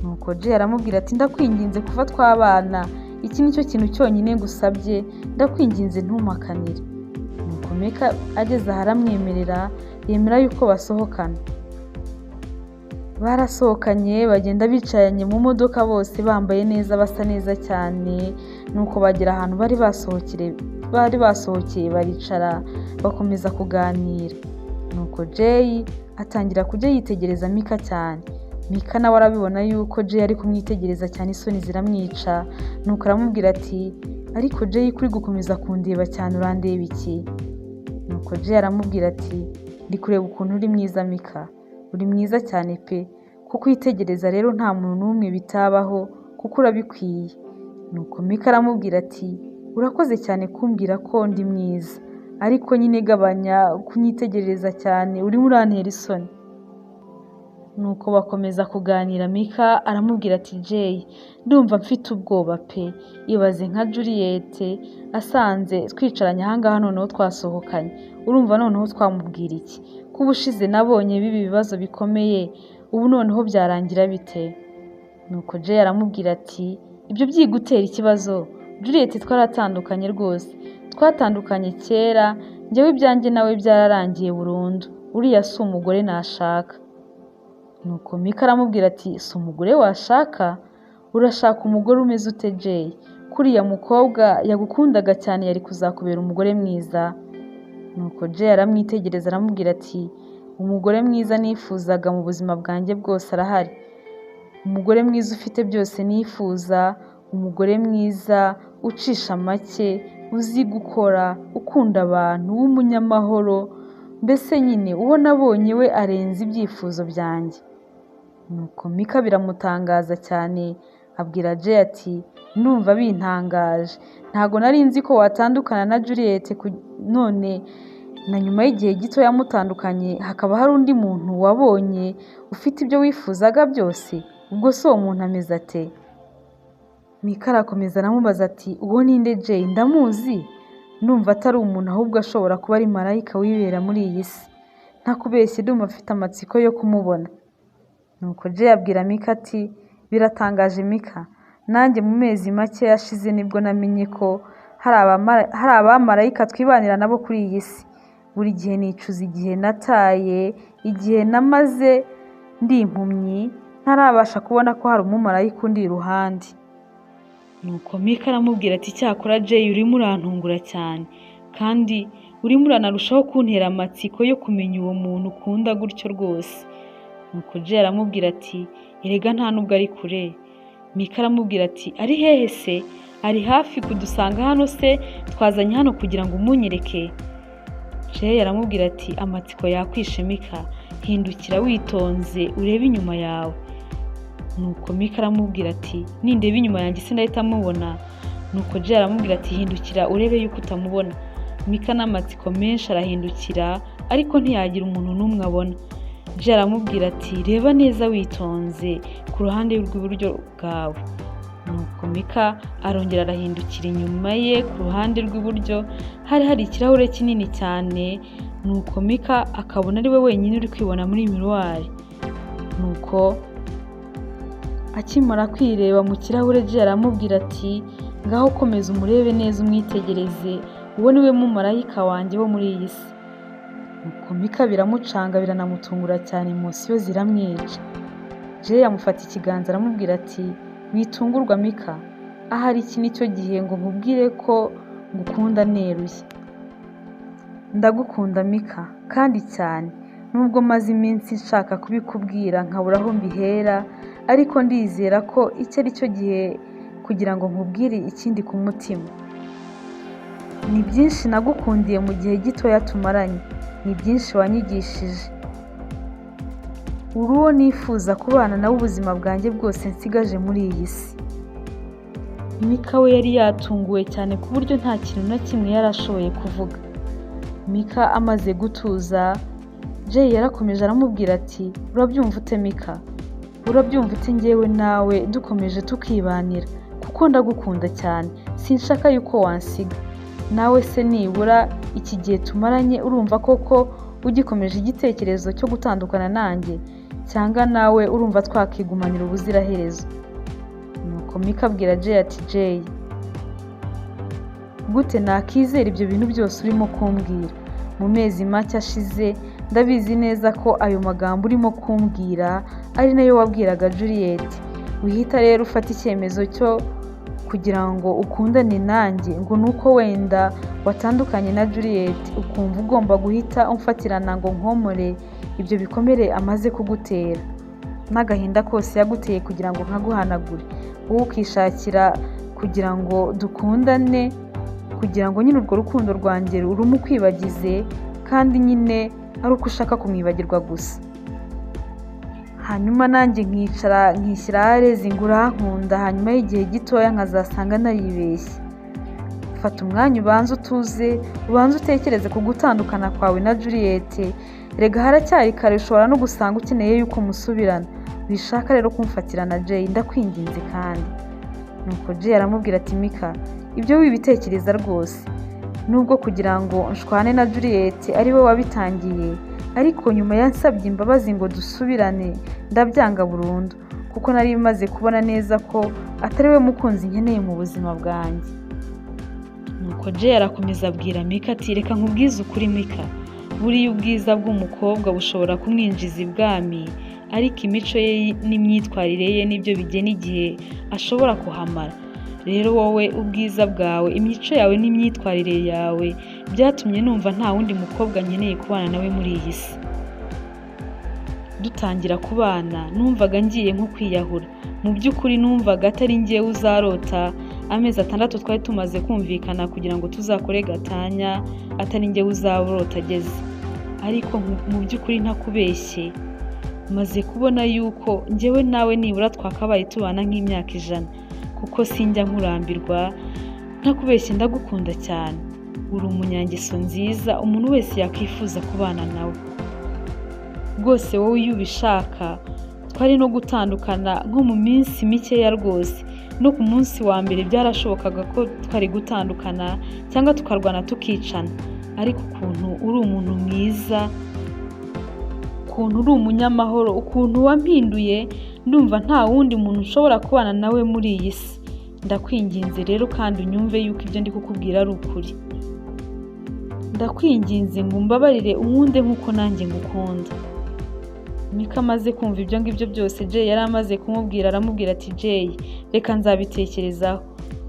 Nuko Jay aramubwira ati ndakwinginze kuva twabana, iki nicyo kintu cyonyine ngusabye, ndakwinginze ntumpakanire. Nuko Mika ageze aha aramwemerera, yemera yuko basohokana. Barasohokanye bagenda bicaranye mu modoka bose bambaye neza basa neza cyane, nuko bagera ahantu bari basohokeye baricara bakomeza kuganira. Nuko Jay atangira kujya yitegereza Mika cyane. Mika nawe arabibona yuko Jay ari kumwitegereza cyane, isoni ziramwica. Nuko aramubwira ati ariko Jay kuri gukomeza kundeba cyane urandeba iki? Nuko Jay aramubwira ati ndi kureba ukuntu uri mwiza Mika, uri mwiza cyane pe, kuko witegereza rero nta muntu n'umwe bitabaho kuko urabikwiye. Nuko Mika aramubwira ati urakoze cyane kumbwira ko ndi mwiza, ariko nyine gabanya kunyitegereza cyane urimo urantera isoni. Nuko bakomeza kuganira, Mika aramubwira ati Jay ndumva mfite ubwoba pe, ibaze nka Juliet asanze twicaranye ahangaha noneho twasohokanye, urumva noneho twamubwira iki? Ko ubushize nabonye biba ibibazo bikomeye, ubu noneho byarangira bite? Nuko Jay aramubwira ati ibyo byigutera ikibazo, Juliet twaratandukanye rwose, twatandukanye kera, njyewe ibyanjye nawe byararangiye burundu, uriya si umugore nashaka. Nuko Mika aramubwira ati si umugore washaka? Urashaka umugore umeze ute Jay? Kuriya mukobwa yagukundaga cyane yari kuzakubera umugore mwiza. Nuko Jay aramwitegereza aramubwira ati umugore mwiza nifuzaga mu buzima bwanjye bwose arahari, umugore mwiza ufite byose nifuza, umugore mwiza ucisha make, uzi gukora, ukunda abantu, w'umunyamahoro, Mbese nyine uwo nabonye we arenze ibyifuzo byanjye. Nuko Mika biramutangaza cyane, abwira Jay ati ndumva bintangaje, ntago nari nzi ko watandukana na Juliet, none na nyuma y'igihe gito yamutandukanye hakaba hari undi muntu wabonye ufite ibyo wifuzaga byose, ubwo se uwo muntu ameze ate? Mika arakomeza aramubaza ati uwo ninde Jay, ndamuzi? Ndumva atari umuntu ahubwo ashobora kuba ari marayika wibera muri iyi si, ntakubeshye ndumva mfite amatsiko yo kumubona. Nuko Jay abwira Mika ati biratangaje Mika, nanjye mu mezi make yashize nibwo namenye ko hari abamarayika twibanira nabo kuri iyi si. Buri gihe nicuza igihe nataye, igihe namaze ndi impumyi ntarabasha kubona ko hari umumarayika undi iruhande. Nuko Mika aramubwira ati cyakora Jay urimo urantungura cyane, kandi urimo uranarushaho kuntera amatsiko yo kumenya uwo muntu ukunda gutyo rwose. Nuko Jay aramubwira ati erega nta nubwo ari kure. Mika aramubwira ati ari hehe se? Ari hafi kudusanga hano se? Twazanye hano kugira ngo umunyereke. Jay aramubwira ati amatsiko yakwishe Mika, hindukira witonze urebe inyuma yawe. Nuko Mika aramubwira ati nindeba inyuma yanjye sindahita mubona. Nuko Jay aramubwira ati hindukira urebe yuko utamubona. Mika n'amatsiko menshi arahindukira, ariko ntiyagira umuntu n'umwe abona. Jay aramubwira ati reba neza witonze ku ruhande rw'iburyo bwawe. Nuko Mika arongera arahindukira inyuma ye ku ruhande rw'iburyo hari hari ikirahure kinini cyane. Nuko Mika akabona ari we wenyine uri kwibona muri miruwari. Nuko akimara kwireba mu kirahure Jay aramubwira ati ngaho komeza umurebe neza umwitegereze, uwo ni we mumarayika wanjye wo muri iyi si. Nuko Mika biramucanga biranamutungura cyane, emosiyo ziramwica. Jay amufata ikiganza aramubwira ati witungurwa Mika, ahari iki nicyo gihe ngo nkubwire ko ngukunda neruye. Ndagukunda Mika kandi cyane, nubwo maze iminsi nshaka kubikubwira nkabura aho mbihera, ariko ndizera ko iki ari cyo gihe kugira ngo nkubwire ikindi ku mutima. Ni byinshi nagukundiye mu gihe gitoya tumaranye, ni byinshi wanyigishije. Uri uwo nifuza kubana nawe ubuzima bwanjye bwose nsigaje muri iyi si. Mika we yari yatunguwe cyane ku buryo nta kintu na kimwe yari ashoboye kuvuga. Mika amaze gutuza, Jay yarakomeje aramubwira ati urabyumva ute Mika? Urabyumva ute njyewe nawe dukomeje tukibanira, kuko ndagukunda cyane, sinshaka yuko wansiga. Nawe se nibura iki gihe tumaranye urumva koko ugikomeje igitekerezo cyo gutandukana nanjye, cyangwa nawe urumva twakigumanira ubuziraherezo? Nuko Mika abwira Jay ati Jay, gute nakizera ibyo bintu byose urimo kumbwira? Mu mezi make ashize ndabizi neza ko ayo magambo urimo kumbwira ari nayo wabwiraga Juliet. Wihita rero ufata icyemezo cyo kugira ngo ukundane nanjye ngo nuko wenda watandukanye na Juliet ukumva ugomba guhita umfatirana ngo nkomore ibyo bikomere amaze kugutera n'agahinda kose yaguteye kugira ngo nkaguhanagure, wowe ukishakira kugira ngo dukundane, kugira ngo nyine urwo rukundo rwanjye rumukwibagize, kandi nyine ari uko ushaka kumwibagirwa gusa. Hanyuma nanjye nkicara nkishyira arezi ngo urankunda, hanyuma y'igihe gitoya nkazasanga naribeshye. Fata umwanya ubanze utuze, ubanze utekereze ku gutandukana kwawe na Juliet. Rega haracyari kare, ushobora no gusanga ukeneye yuko musubirana. Wishaka rero kumfatira na Jay, ndakwinginze kandi. Nuko Jay aramubwira ati Mika, ibyo wibitekereza rwose, nubwo kugira ngo nshwane na Juliet ari we wabitangiye, ariko nyuma yansabye imbabazi ngo dusubirane ndabyanga burundu, kuko nari maze kubona neza ko atari we mukunzi nkeneye mu buzima bwanjye. Nuko Jay arakomeza abwira Mika ati reka nkubwize ukuri Mika, buriya ubwiza bw'umukobwa bushobora kumwinjiza ibwami, ariko imico ye n'imyitwarire ye nibyo bigena igihe ashobora kuhamara. Rero wowe ubwiza bwawe, imico yawe n'imyitwarire yawe byatumye numva nta wundi mukobwa nkeneye kubana nawe muri iyi si. Dutangira kubana numvaga ngiye nko kwiyahura, mu by'ukuri numvaga atari njyewe uzarota amezi 6 twari tumaze kumvikana kugira ngo tuzakore gatanya, atari njyewe uzarota ageze. Ariko mu by'ukuri ntakubeshye, maze kubona yuko njyewe nawe nibura twakabaye tubana nk'imyaka 100, kuko sinjya nkurambirwa, ntakubeshye ndagukunda cyane. Uri umunyangeso nziza umuntu wese yakwifuza kubana nawe. Rwose wowe iyo ubishaka twari no gutandukana nko mu minsi mikeya rwose, no ku munsi wa mbere byarashobokaga ko twari gutandukana cyangwa tukarwana tukicana, ariko ukuntu uri umuntu mwiza, ukuntu uri umunyamahoro, ukuntu wampinduye, ndumva nta wundi muntu ushobora kubana nawe muri iyi si. Ndakwinginze rero kandi unyumve yuko ibyo ndi kukubwira ari ukuri. Ndakwinginze ngo umbabarire unkunde nk'uko nanjye ngukunda. Mika amaze kumva ibyo ngibyo byose Jay yari amaze kumubwira, aramubwira ati Jay reka nzabitekerezaho,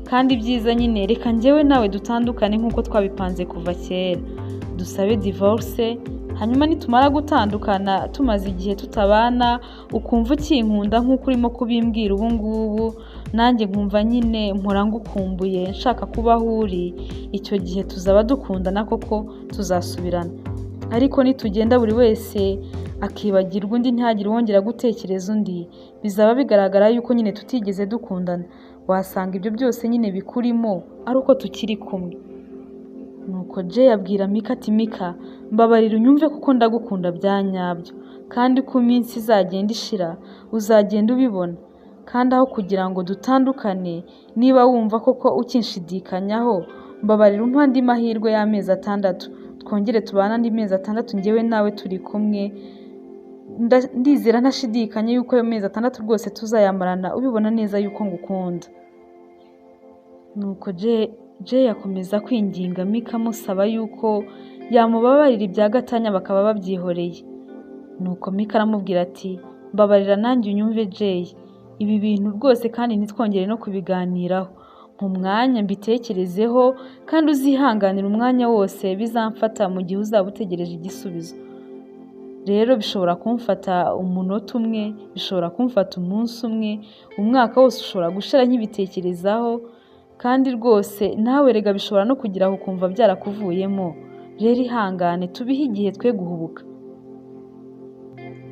kandi ibyiza nyine reka njyewe nawe dutandukane nk'uko twabipanze kuva kera, dusabe divorce, hanyuma nitumara gutandukana tumaze igihe tutabana ukumva ukinkunda nk'uko urimo kubimbwira ubu ngubu, nanjye nkumva nyine mpora ngukumbuye nshaka kuba aho uri, icyo gihe tuzaba dukundana koko tuzasubirana. Ariko nitugenda buri wese akibagirwa undi ntihagire uwongera gutekereza undi, bizaba bigaragara yuko nyine tutigeze dukundana, wasanga ibyo byose nyine bikurimo ari uko tukiri kumwe. Nuko Jay abwira Mika ati Mika mbabarira unyumve kuko ndagukunda bya nyabyo, kandi uko iminsi izagenda ishira uzagenda ubibona, kandi aho kugira ngo dutandukane niba wumva koko ukinshidikanyaho, mbabarira umpe andi mahirwe y'amezi 6, twongere tubane andi mezi 6 njyewe nawe turi kumwe, ndizera ntashidikanya yuko ayo mezi 6 rwose tuzayamarana ubibona neza yuko ngukunda. Nuko Jay akomeza kwinginga Mika amusaba yuko yamubabarira ibya gatanya bakaba babyihoreye. Nuko Mika aramubwira ati mbabarira nanjye unyumve Jay, ibi bintu rwose kandi ntitwongere no kubiganiraho, mu mwanya mbitekerezeho kandi uzihanganira umwanya wose bizamfata mu gihe uzaba utegereje igisubizo. Rero bishobora kumfata umunota umwe, bishobora kumfata umunsi umwe, umwaka wose ushobora gushira nkibitekerezaho, kandi rwose nawe rega bishobora no kugira aho ukumva byarakuvuyemo. Rero ihangane tubihe igihe twe guhubuka.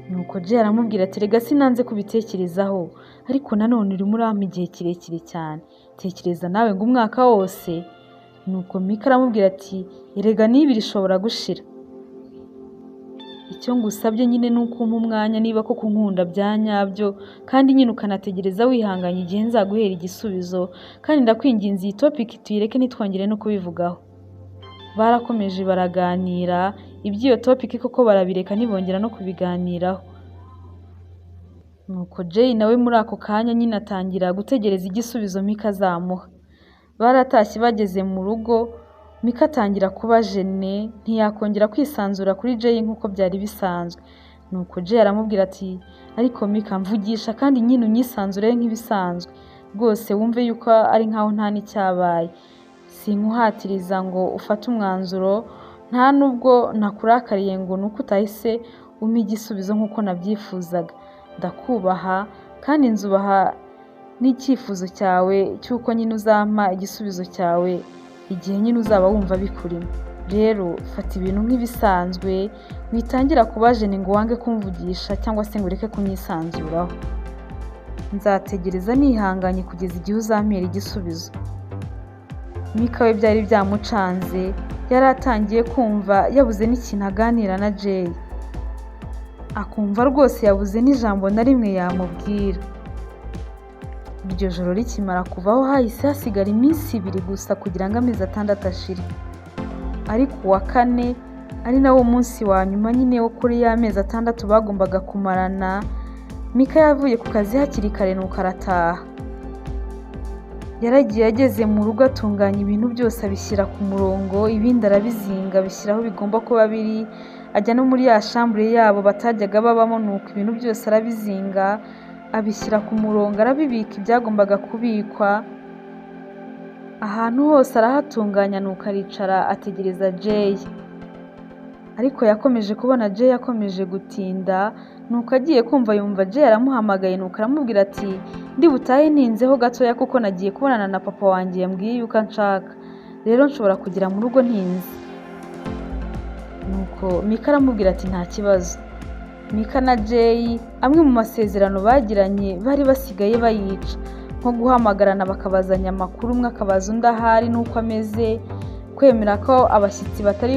Nuko Jay aramubwira ati rega sinanze kubitekerezaho, ariko nanone urimo urampa igihe kirekire cyane, tekereza nawe ngo umwaka wose. Nuko Mika aramubwira ati erega n'ibiri ishobora gushira, icyo ngusabye nyine ni uko umpa umwanya niba koko unkunda bya nyabyo, kandi nyine ukanategereza wihanganye igihe nzaguhera igisubizo, kandi ndakwinginze iyi topic tuyireke ntitwongere no kubivugaho. Barakomeje baraganira iby'iyo topic koko barabireka ntibongera no kubiganiraho. Nuko Jay nawe muri ako kanya nyine atangira gutegereza igisubizo Mika azamuha. Baratashye bageze mu rugo, Mika atangira kuba jene, ntiyakongera kwisanzura kuri Jay nk'uko byari bisanzwe. Nuko Jay aramubwira ati ariko Mika mvugisha kandi nyine unyisanzure nk'ibisanzwe, rwose wumve yuko ari nkaho nta n'icyabaye, sinkuhatiriza ngo ufate umwanzuro, nta nubwo nakurakariye ngo nuko utahise umpa igisubizo nk'uko nabyifuzaga, ndakubaha kandi nzubaha n'icyifuzo cyawe cy'uko nyine uzampa igisubizo cyawe igihe nyine uzaba wumva bikurimo. Rero fata ibintu nk'ibisanzwe, witangira kuba jene ngo wange kumvugisha cyangwa se ngo ureke kunyisanzuraho. Nzategereza nihanganye kugeza igihe uzampera igisubizo. Mika we byari byamucanze, yari atangiye kumva yabuze n'ikintu aganira na Jay, akumva rwose yabuze n'ijambo na rimwe yamubwira. Iryo joro rikimara kuvaho hahise hasigara iminsi 2 gusa kugira ngo amezi 6 ashire. Ariko uwa kane ari nawo munsi wa nyuma nyine wo kuri ya mezi 6 bagombaga kumarana, Mika yavuye ku kazi hakiri kare nuko arataha. Yaragiye ageze mu rugo atunganya ibintu byose abishyira ku murongo, ibindi arabizinga abishyira aho bigomba kuba biri, ajya no muri ya shambure yabo batajyaga babamo, nuko ibintu byose arabizinga abishyira ku murongo, arabibika ibyagombaga kubikwa, ahantu hose arahatunganya, nuko aricara ategereza Jay. Ariko yakomeje kubona Jay akomeje gutinda, nuko agiye kumva yumva Jay aramuhamagaye, nuko aramubwira ati ndi butahe ntinzeho gatoya kuko nagiye kubonana na papa wanjye yambwiye yuko anshaka, rero nshobora kugera mu rugo ntinze. Nuko Mika aramubwira ati nta kibazo. Mika na Jay amwe mu masezerano bagiranye bari basigaye bayica, nko guhamagarana bakabazanya amakuru, umwe akabaza undi ahari n'uko ameze, kwemera ko abashyitsi batari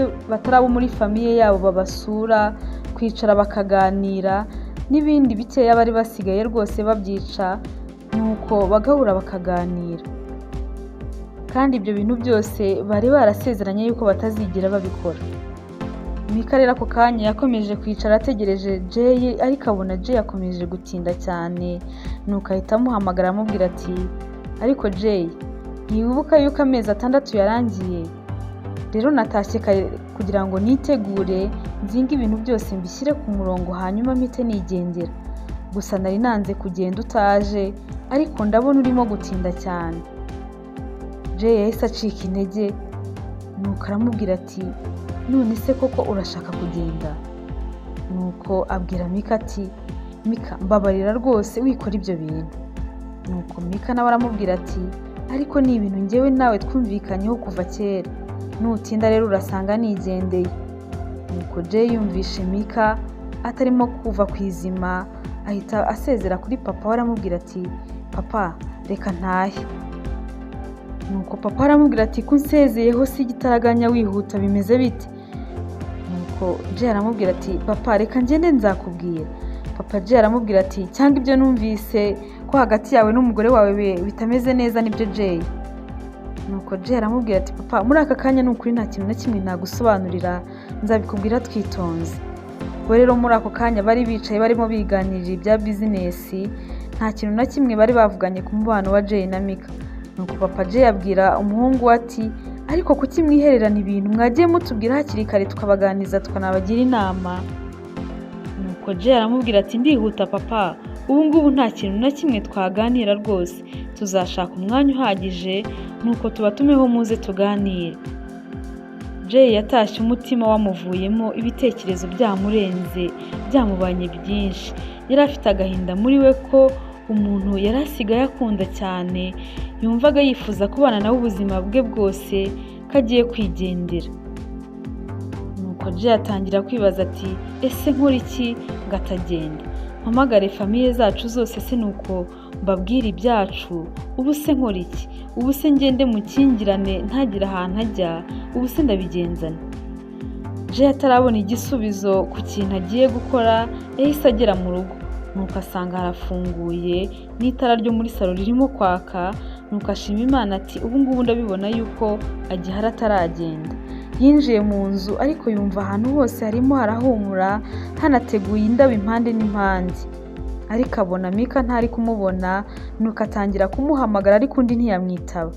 abo muri famiye yabo babasura, kwicara bakaganira n'ibindi bikeya bari basigaye rwose babyica, nuko bagahura bakaganira. Kandi ibyo bintu byose bari barasezeranye yuko batazigera babikora. Mika rero ako kanya yakomeje kwicara ategereje Jay, ariko abona Jay akomeje gutinda cyane, nuko ahita amuhamagara amubwira ati ariko Jay, ntiwibuka yuko amezi 6 yarangiye? Rero natashye kare kugira ngo nitegure nzinge ibintu byose mbishyire ku murongo hanyuma mpite nigendera. Gusa nari nanze kugenda utaje, ariko ndabona urimo gutinda cyane. Jay yahise acika intege, nuko aramubwira ati none se koko urashaka kugenda? Nuko abwira Mika ati Mika mbabarira rwose wikora ibyo bintu. Nuko Mika nawe aramubwira ati ariko ni ibintu njyewe nawe twumvikanyeho kuva kera, nutinda rero urasanga nigendeye. Nuko Jay yumvishe Mika atarimo kuva ku izima, ahita asezera kuri papa we aramubwira ati papa reka ntahe. Nuko papa aramubwira ati ko unsezeyeho si igitaraganya wihuta bimeze bite? Nuko Jay aramubwira ati papa reka ngende nzakubwira. Papa Jay aramubwira ati cyangwa ibyo numvise ko hagati yawe n'umugore wawe bitameze neza nibyo Jay? Nuko Jay aramubwira ati papa muri aka kanya ni ukuri nta kintu na kimwe nagusobanurira, nzabikubwira twitonze. Bo rero muri ako kanya bari bicaye barimo biganirira ibya bizinesi, nta kintu na kimwe bari bavuganye ku mubano wa Jay na Mika. Nuko papa Jay abwira umuhungu we ati ariko kuki mwihererana ibintu, mwagiye mutubwira hakiri kare tukabaganiriza tukanabagira inama. Nuko Jay aramubwira ati ndihuta papa, ubu ngubu nta kintu na kimwe twaganira rwose, tuzashaka umwanya uhagije nuko tubatumeho muze tuganire. Jay yatashye umutima wamuvuyemo, ibitekerezo byamurenze, byamubanye byinshi. Yari afite agahinda muri we ko umuntu yari asigaye akunda cyane, yumvaga yifuza kubana nawe ubuzima bwe bwose, ko agiye kwigendera. Nuko Jay atangira kwibaza ati ese nkora iki ngo atagenda? Mpamagare famiye zacu zose se nuko mbabwire ibyacu, ubu se nkora iki? Ubu se ngende mukingirane ntagire ahantu ajya, ubu se ndabigenzana? Jay atarabona igisubizo ku kintu agiye gukora, yahise agera mu rugo. Nuko asanga harafunguye n'itara ryo muri salo ririmo kwaka, nuko ashima Imana ati ubu ngubu ndabibona yuko agihari ataragenda. Yinjiye mu nzu ariko yumva ahantu hose harimo harahumura, hanateguye indabo impande n'impande. Ariko abona Mika ntari kumubona, nuko atangira kumuhamagara ariko undi ntiyamwitaba.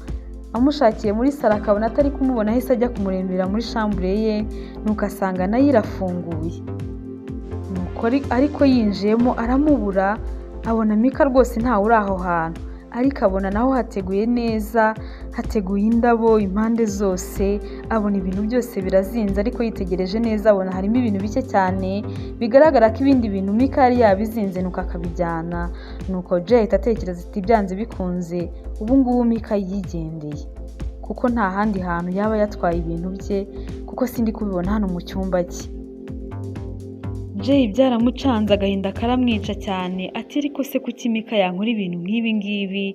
Amushakiye muri salo akabona atari kumubona, ahise ajya kumurembera muri shambure ye, nuko asanga nayo irafunguye. Nuko ariko yinjiyemo aramubura, abona Mika rwose ntawe uri aho hantu, ariko abona naho hateguye neza, hateguye indabo impande zose, abona ibintu byose birazinze, ariko yitegereje neza abona harimo ibintu bike cyane bigaragara ko ibindi bintu Mika yari yabizinze nuko akabijyana. Nuko Jay ahita atekereza ati byanze bikunze ubu ngubu Mika yigendeye, kuko nta handi hantu yaba yatwaye ibintu bye, kuko sindi kubibona hano mu cyumba cye. Jay byaramucanze agahinda karamwica cyane, ati ariko se kuki Mika yankora ibintu nk'ibi ngibi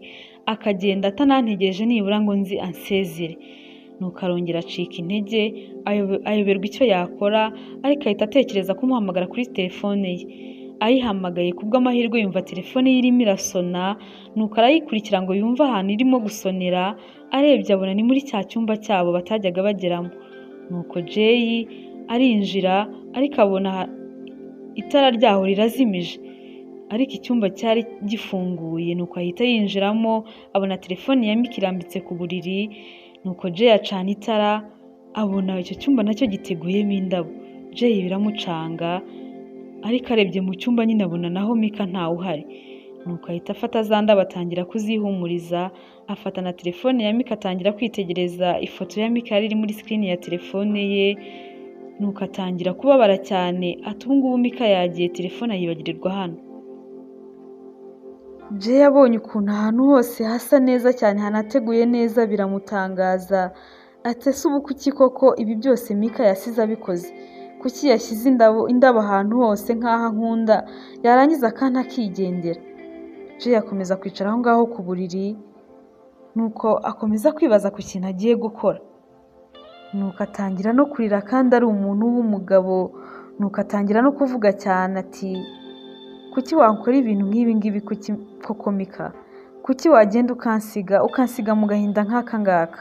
akagenda atanantegereje nibura ngo nzi ansezere. Nuko arongera acika intege, ayoberwa icyo yakora, ariko ahita atekereza kumuhamagara kuri telefone ye. Ayihamagaye kubw'amahirwe yumva telefone ye irimo irasona, nuko arayikurikira ngo yumve ahantu irimo gusonera, arebye abona ni muri cya cyumba cyabo batajyaga bageramo. Nuko Jay arinjira, ariko abona itara ryaho rirazimije, ariko icyumba cyari gifunguye. Nuko ahita yinjiramo, abona telefone ya Mika irambitse ku buriri. Nuko Jay acana itara, abona icyo cyumba nacyo giteguyemo indabo. Jay biramucanga, ariko arebye mu cyumba nyine abona naho Mika ntawe uhari. Nuko ahita afata za ndabo atangira kuzihumuriza, afata na telefone ya Mika atangira kwitegereza ifoto ya Mika yari iri muri sikirini ya telefone ye. Nuko atangira kubabara cyane, ati ubu ngubu Mika yagiye, telefone ayibagirirwa hano. Jay abonye ukuntu ahantu hose hasa neza cyane hanateguye neza biramutangaza, ati ese ubu kuki koko ibi byose Mika yasize abikoze? Kuki yashyize indabo ahantu hose nk'aho ankunda, yarangiza kandi akigendera? Jay akomeza kwicara aho ngaho ku buriri, nuko akomeza kwibaza ku kintu agiye gukora. Nuko atangira no kurira kandi ari umuntu w'umugabo, nuko atangira no kuvuga cyane ati kuki wakora ibintu nk'ibi ngibi, kuki koko Mika? Kuki wagenda ukansiga mu gahinda nk'aka ngaka?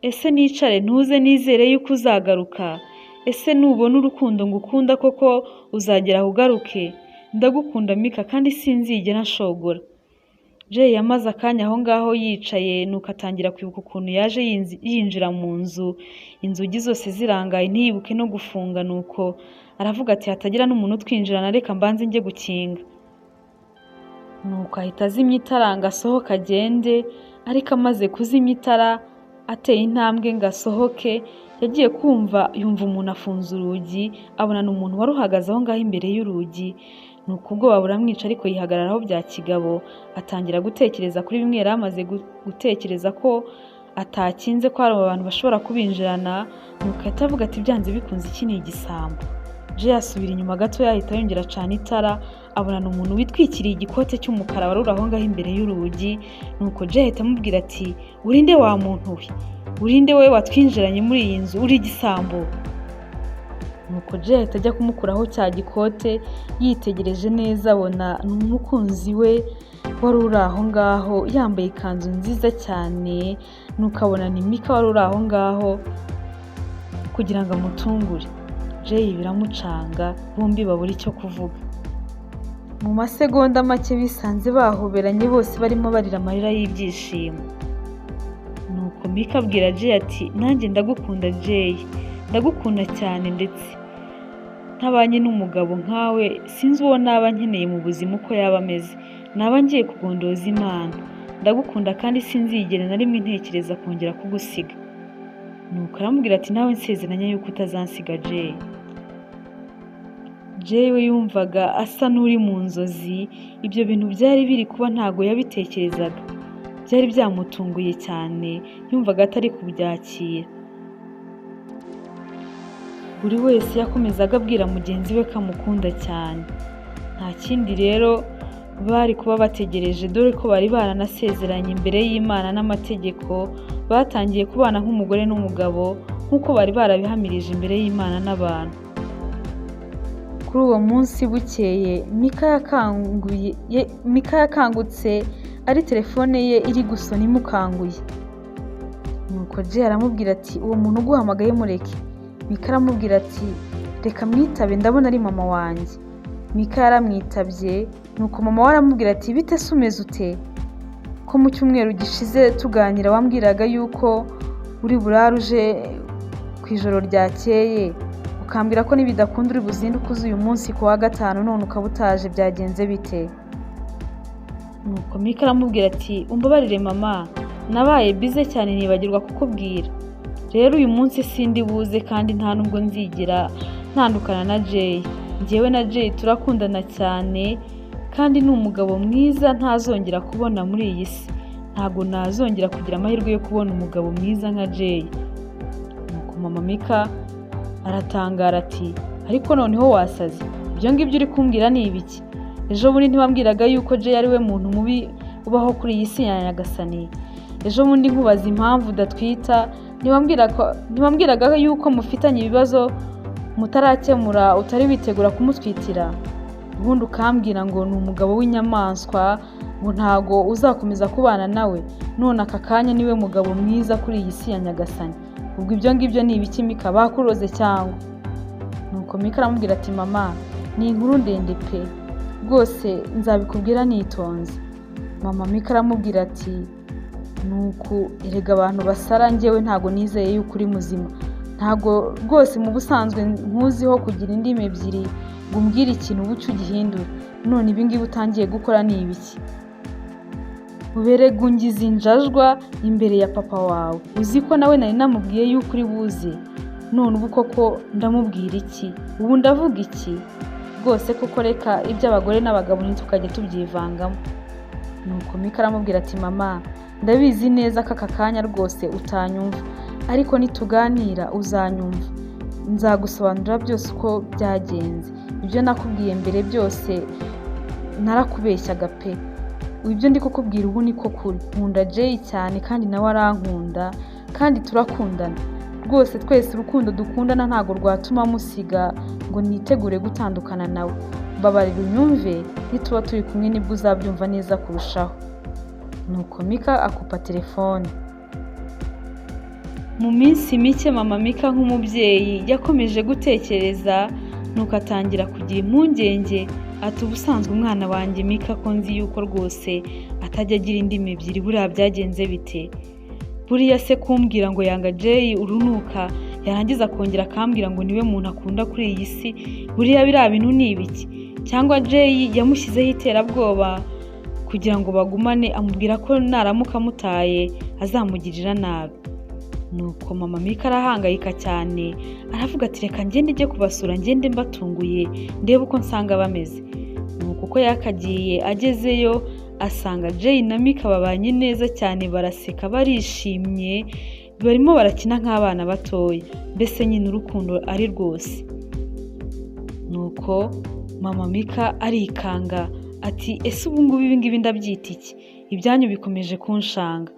Ese nicare ntuze nizere yuko uzagaruka? Ese nubona urukundo ngukunda koko uzagera aho ugaruke? Ndagukunda Mika kandi sinzigera nshogora. Jay yamaze akanya aho ngaho yicaye, nuko atangira kwibuka ukuntu yaje yinjira mu nzu, inzugi zose zirangaye ntiyibuke no gufunga, nuko aravuga ati hatagira n'umuntu utwinjirana, reka mbanze njye gukinga. Nuko ahita azimya itara ngo asohoke agende, ariko amaze kuzimya itara ateye intambwe ngo asohoke, yagiye kumva yumva umuntu afunze urugi, abona ni umuntu wari uhagaze aho ngaho imbere y'urugi. Nuko ubwoba buramwica ariko yihagararaho bya kigabo, atangira gutekereza kuri bimwe yari amaze gutekereza ko atakinze, ko hari abantu bashobora kubinjirana. Nuko ahita avuga ati byanze bikunze iki ni igisambo. Jay asubira inyuma gato, yahita yongera acana itara, abona ni umuntu witwikiriye igikote cy'umukara wari uri aho ngaho imbere y'urugi. Nuko Jay ahita amubwira ati urinde wa muntu we, urinde wowe watwinjiranye muri iyi nzu, uri igisambo. Nuko Jay ahita ajya kumukuraho cya gikote, yitegereje neza abona ni umukunzi we wari uri aho ngaho yambaye ikanzu nziza cyane. Nuko abona ni Mika wari uri aho ngaho kugira ngo amutungure. Jay biramucanga, bombi babura icyo kuvuga. Mu masegonda make bisanze bahoberanye bose barimo barira amarira y'ibyishimo. Nuko Mika abwira Jay ati nanjye ndagukunda Jay, ndagukunda cyane, ndetse ntabanye n'umugabo nkawe sinzi uwo naba nkeneye mu buzima uko yaba ameze, naba ngiye kugondoza Imana. Ndagukunda kandi sinzigera na rimwe ntekereza kongera kugusiga. Nuko aramubwira ati nawe nsezeranya yuko utazansiga Jay. Jay we yumvaga asa n'uri mu nzozi, ibyo bintu byari biri kuba ntago yabitekerezaga, byari byamutunguye cyane, yumvaga atari kubyakira. Buri wese yakomezaga abwira mugenzi we ko amukunda cyane. Nta kindi rero bari kuba bategereje, dore ko bari baranasezeranye imbere y'Imana n'amategeko, batangiye kubana nk'umugore n'umugabo nk'uko bari barabihamirije imbere y'Imana n'abantu. Kuri uwo munsi bukeye, Mika yakangutse ari telefone ye iri gusona imukanguye. Nuko Jay aramubwira ati uwo muntu uguhamagaye mureke. Mika aramubwira ati reka mwitabe ndabona ari mama wanjye. Mika yaramwitabye, nuko mama we aramubwira ati bite se umeze ute? Ko mu cyumweru gishize tuganira wambwiraga yuko uri burare uje ku ijoro ryakeye, ukambwira ko nibidakunda uri buzinduke uze uyu munsi ku wa gatanu, none ukaba utaje, byagenze bite? Nuko Mika aramubwira ati umbabarire mama, nabaye bize cyane nibagirwa kukubwira. Rero uyu munsi sindi buze kandi nta nubwo nzigera ntandukana na Jay. Njyewe na Jay turakundana cyane kandi ni umugabo mwiza ntazongera kubona muri iyi si. Ntabwo nazongera kugira amahirwe yo kubona umugabo mwiza nka Jay. Nuko mama Mika aratangara ati ariko noneho wasaze, ibyo ngibyo uri kumbwira ni ibiki? Ejo bundi ntiwambwiraga yuko Jay ari we muntu mubi ubaho kuri iyi si ya Nyagasani? Ejo bundi nkubaza impamvu udatwita, ntiwambwiraga yuko mufitanye ibibazo mutarakemura, utari witegura kumutwitira? Ubundi ukambwira ngo ni umugabo w'inyamaswa, ngo ntago uzakomeza kubana nawe, none aka kanya niwe mugabo mwiza kuri iyi si ya Nyagasani. Ubwo ibyo ngibyo ni ibiki Mika, bakuroze cyangwa? Nuko Mika aramubwira ati mama, ni inkuru ndende pe, rwose nzabikubwira nitonze. Mama Mika aramubwira ati nuku erega abantu basara, njyewe ntago nizeye yuko uri muzima, ntago rwose mu busanzwe nkuziho kugira indimi ebyiri ngo umbwire ikintu bucye ugihindura, none ibi ngibi utangiye gukora ni ibiki? Uberega ungize injajwa imbere ya papa wawe, uzi ko nawe nari namubwiye yuko uri buze, none ubu koko ndamubwira iki? Ubu ndavuga iki? Rwose koko reka iby'abagore n'abagabo ntitukajye tubyivangamo. Nuko Mika aramubwira ati mama, ndabizi neza ko aka kanya rwose utanyumva, ariko nituganira uzanyumva. Nzagusobanurira byose uko byagenze, ibyo nakubwiye mbere byose narakubeshyaga pe. Ibyo ndi kukubwira ubu niko kuri. Nkunda Jay cyane kandi nawe arankunda kandi turakundana rwose. Twese urukundo dukundana ntabwo rwatuma musiga ngo nitegure gutandukana nawe. Mbabarira unyumve, nituba turi kumwe nibwo uzabyumva neza kurushaho. Nuko Mika akupa telefone. Mu minsi mike mama Mika nk'umubyeyi yakomeje gutekereza, nuko atangira kugira impungenge ati ubusanzwe umwana wanjye Mika ko nzi yuko rwose atajya agira indimi ebyiri, buriya byagenze bite? Buriya se kumbwira ngo yanga Jay urunuka, yarangiza akongera akambwira ngo niwe muntu akunda kuri iyi si, buriya biriya bintu ni ibiki? Cyangwa Jay yamushyizeho iterabwoba kugira ngo bagumane, amubwira ko naramuka amutaye azamugirira nabi. Nuko mama Mika arahangayika cyane, aravuga ati reka ngende njye kubasura, ngende mbatunguye ndebe uko nsanga bameze. Nuko uko yakagiye agezeyo asanga Jay na Mika babanye neza cyane, baraseka barishimye, barimo barakina nk'abana batoya, mbese nyine urukundo ari rwose. Nuko mama Mika arikanga ati ese ubu ngubu ibi ngibi ndabyita iki? Ibyanyu bikomeje kunshanga.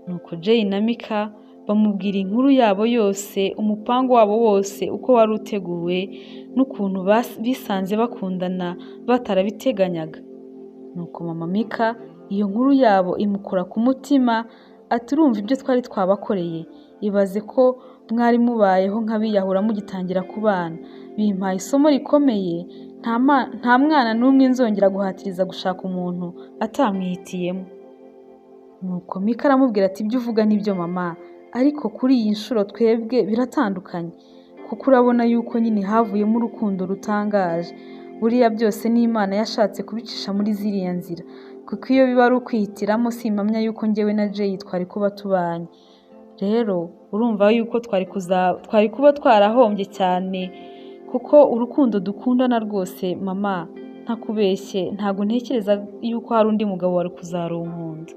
Nuko Jay na Mika bamubwira inkuru yabo yose, umupango wabo wose uko wari uteguwe n'ukuntu bisanze bakundana batarabiteganyaga. Nuko mama Mika iyo nkuru yabo imukora ku mutima, ati urumva ibyo twari twabakoreye, ibaze ko mwari mubayeho nk'abiyahura mugitangira kubana, bimpaye isomo rikomeye, nta mwana n'umwe nzongera guhatiriza gushaka umuntu atamwihitiyemo. Nuko Mika aramubwira ati ibyo uvuga nibyo mama, ariko kuri iyi nshuro twebwe biratandukanye, kuko urabona yuko nyine havuyemo urukundo rutangaje. Buriya byose ni Imana yashatse kubicisha muri ziriya nzira, kuko iyo biba ari ukwihitiramo simpamya yuko njyewe na Jay twari kuba tubanye. Rero urumva yuko twari kuba twarahombye cyane, kuko urukundo dukundana rwose mama, ntakubeshye ntabwo ntekereza yuko hari undi mugabo wari kuzarunkunda.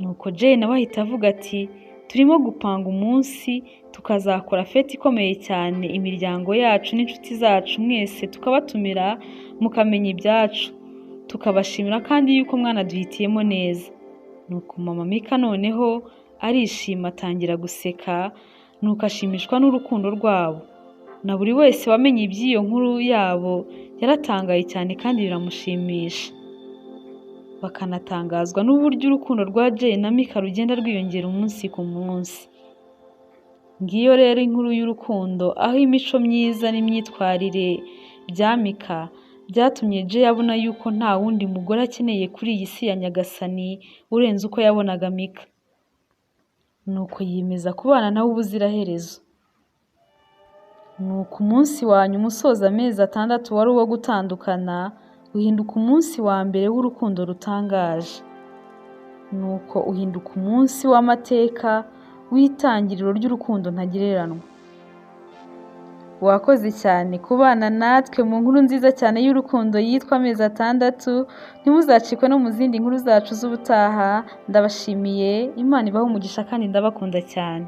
Nuko Jay nawe ahita avuga ati turimo gupanga umunsi tukazakora fete ikomeye cyane, imiryango yacu n'inshuti zacu mwese tukabatumira mukamenya ibyacu, tukabashimira kandi yuko mwanaduhitiyemo neza. Nuko mama Mika noneho arishima atangira guseka, nuko ashimishwa n'urukundo rwabo. Na buri wese wamenye iby'iyo nkuru yabo yaratangaye cyane kandi biramushimisha. Bakanatangazwa n'uburyo urukundo rwa Jay na Mika rugenda rwiyongera umunsi ku munsi. Ngiyo rero inkuru y'urukundo, aho imico myiza n'imyitwarire bya Mika byatumye Jay abona yuko nta wundi mugore akeneye kuri iyi si ya Nyagasani urenze uko yabonaga Mika. Nuko yiyemeza kubana nawe ubuziraherezo. Nuko umunsi wa nyuma usoza amezi 6 wari uwo gutandukana, uhinduka umunsi wa mbere w'urukundo rutangaje. Nuko uhinduka umunsi w'amateka w'itangiriro ry'urukundo ntagereranywa. Wakoze cyane kubana natwe mu nkuru nziza cyane y'urukundo yitwa Amezi 6. Ntimuzacikwe no mu zindi nkuru zacu z'ubutaha. Ndabashimiye, Imana ibahe umugisha kandi ndabakunda cyane.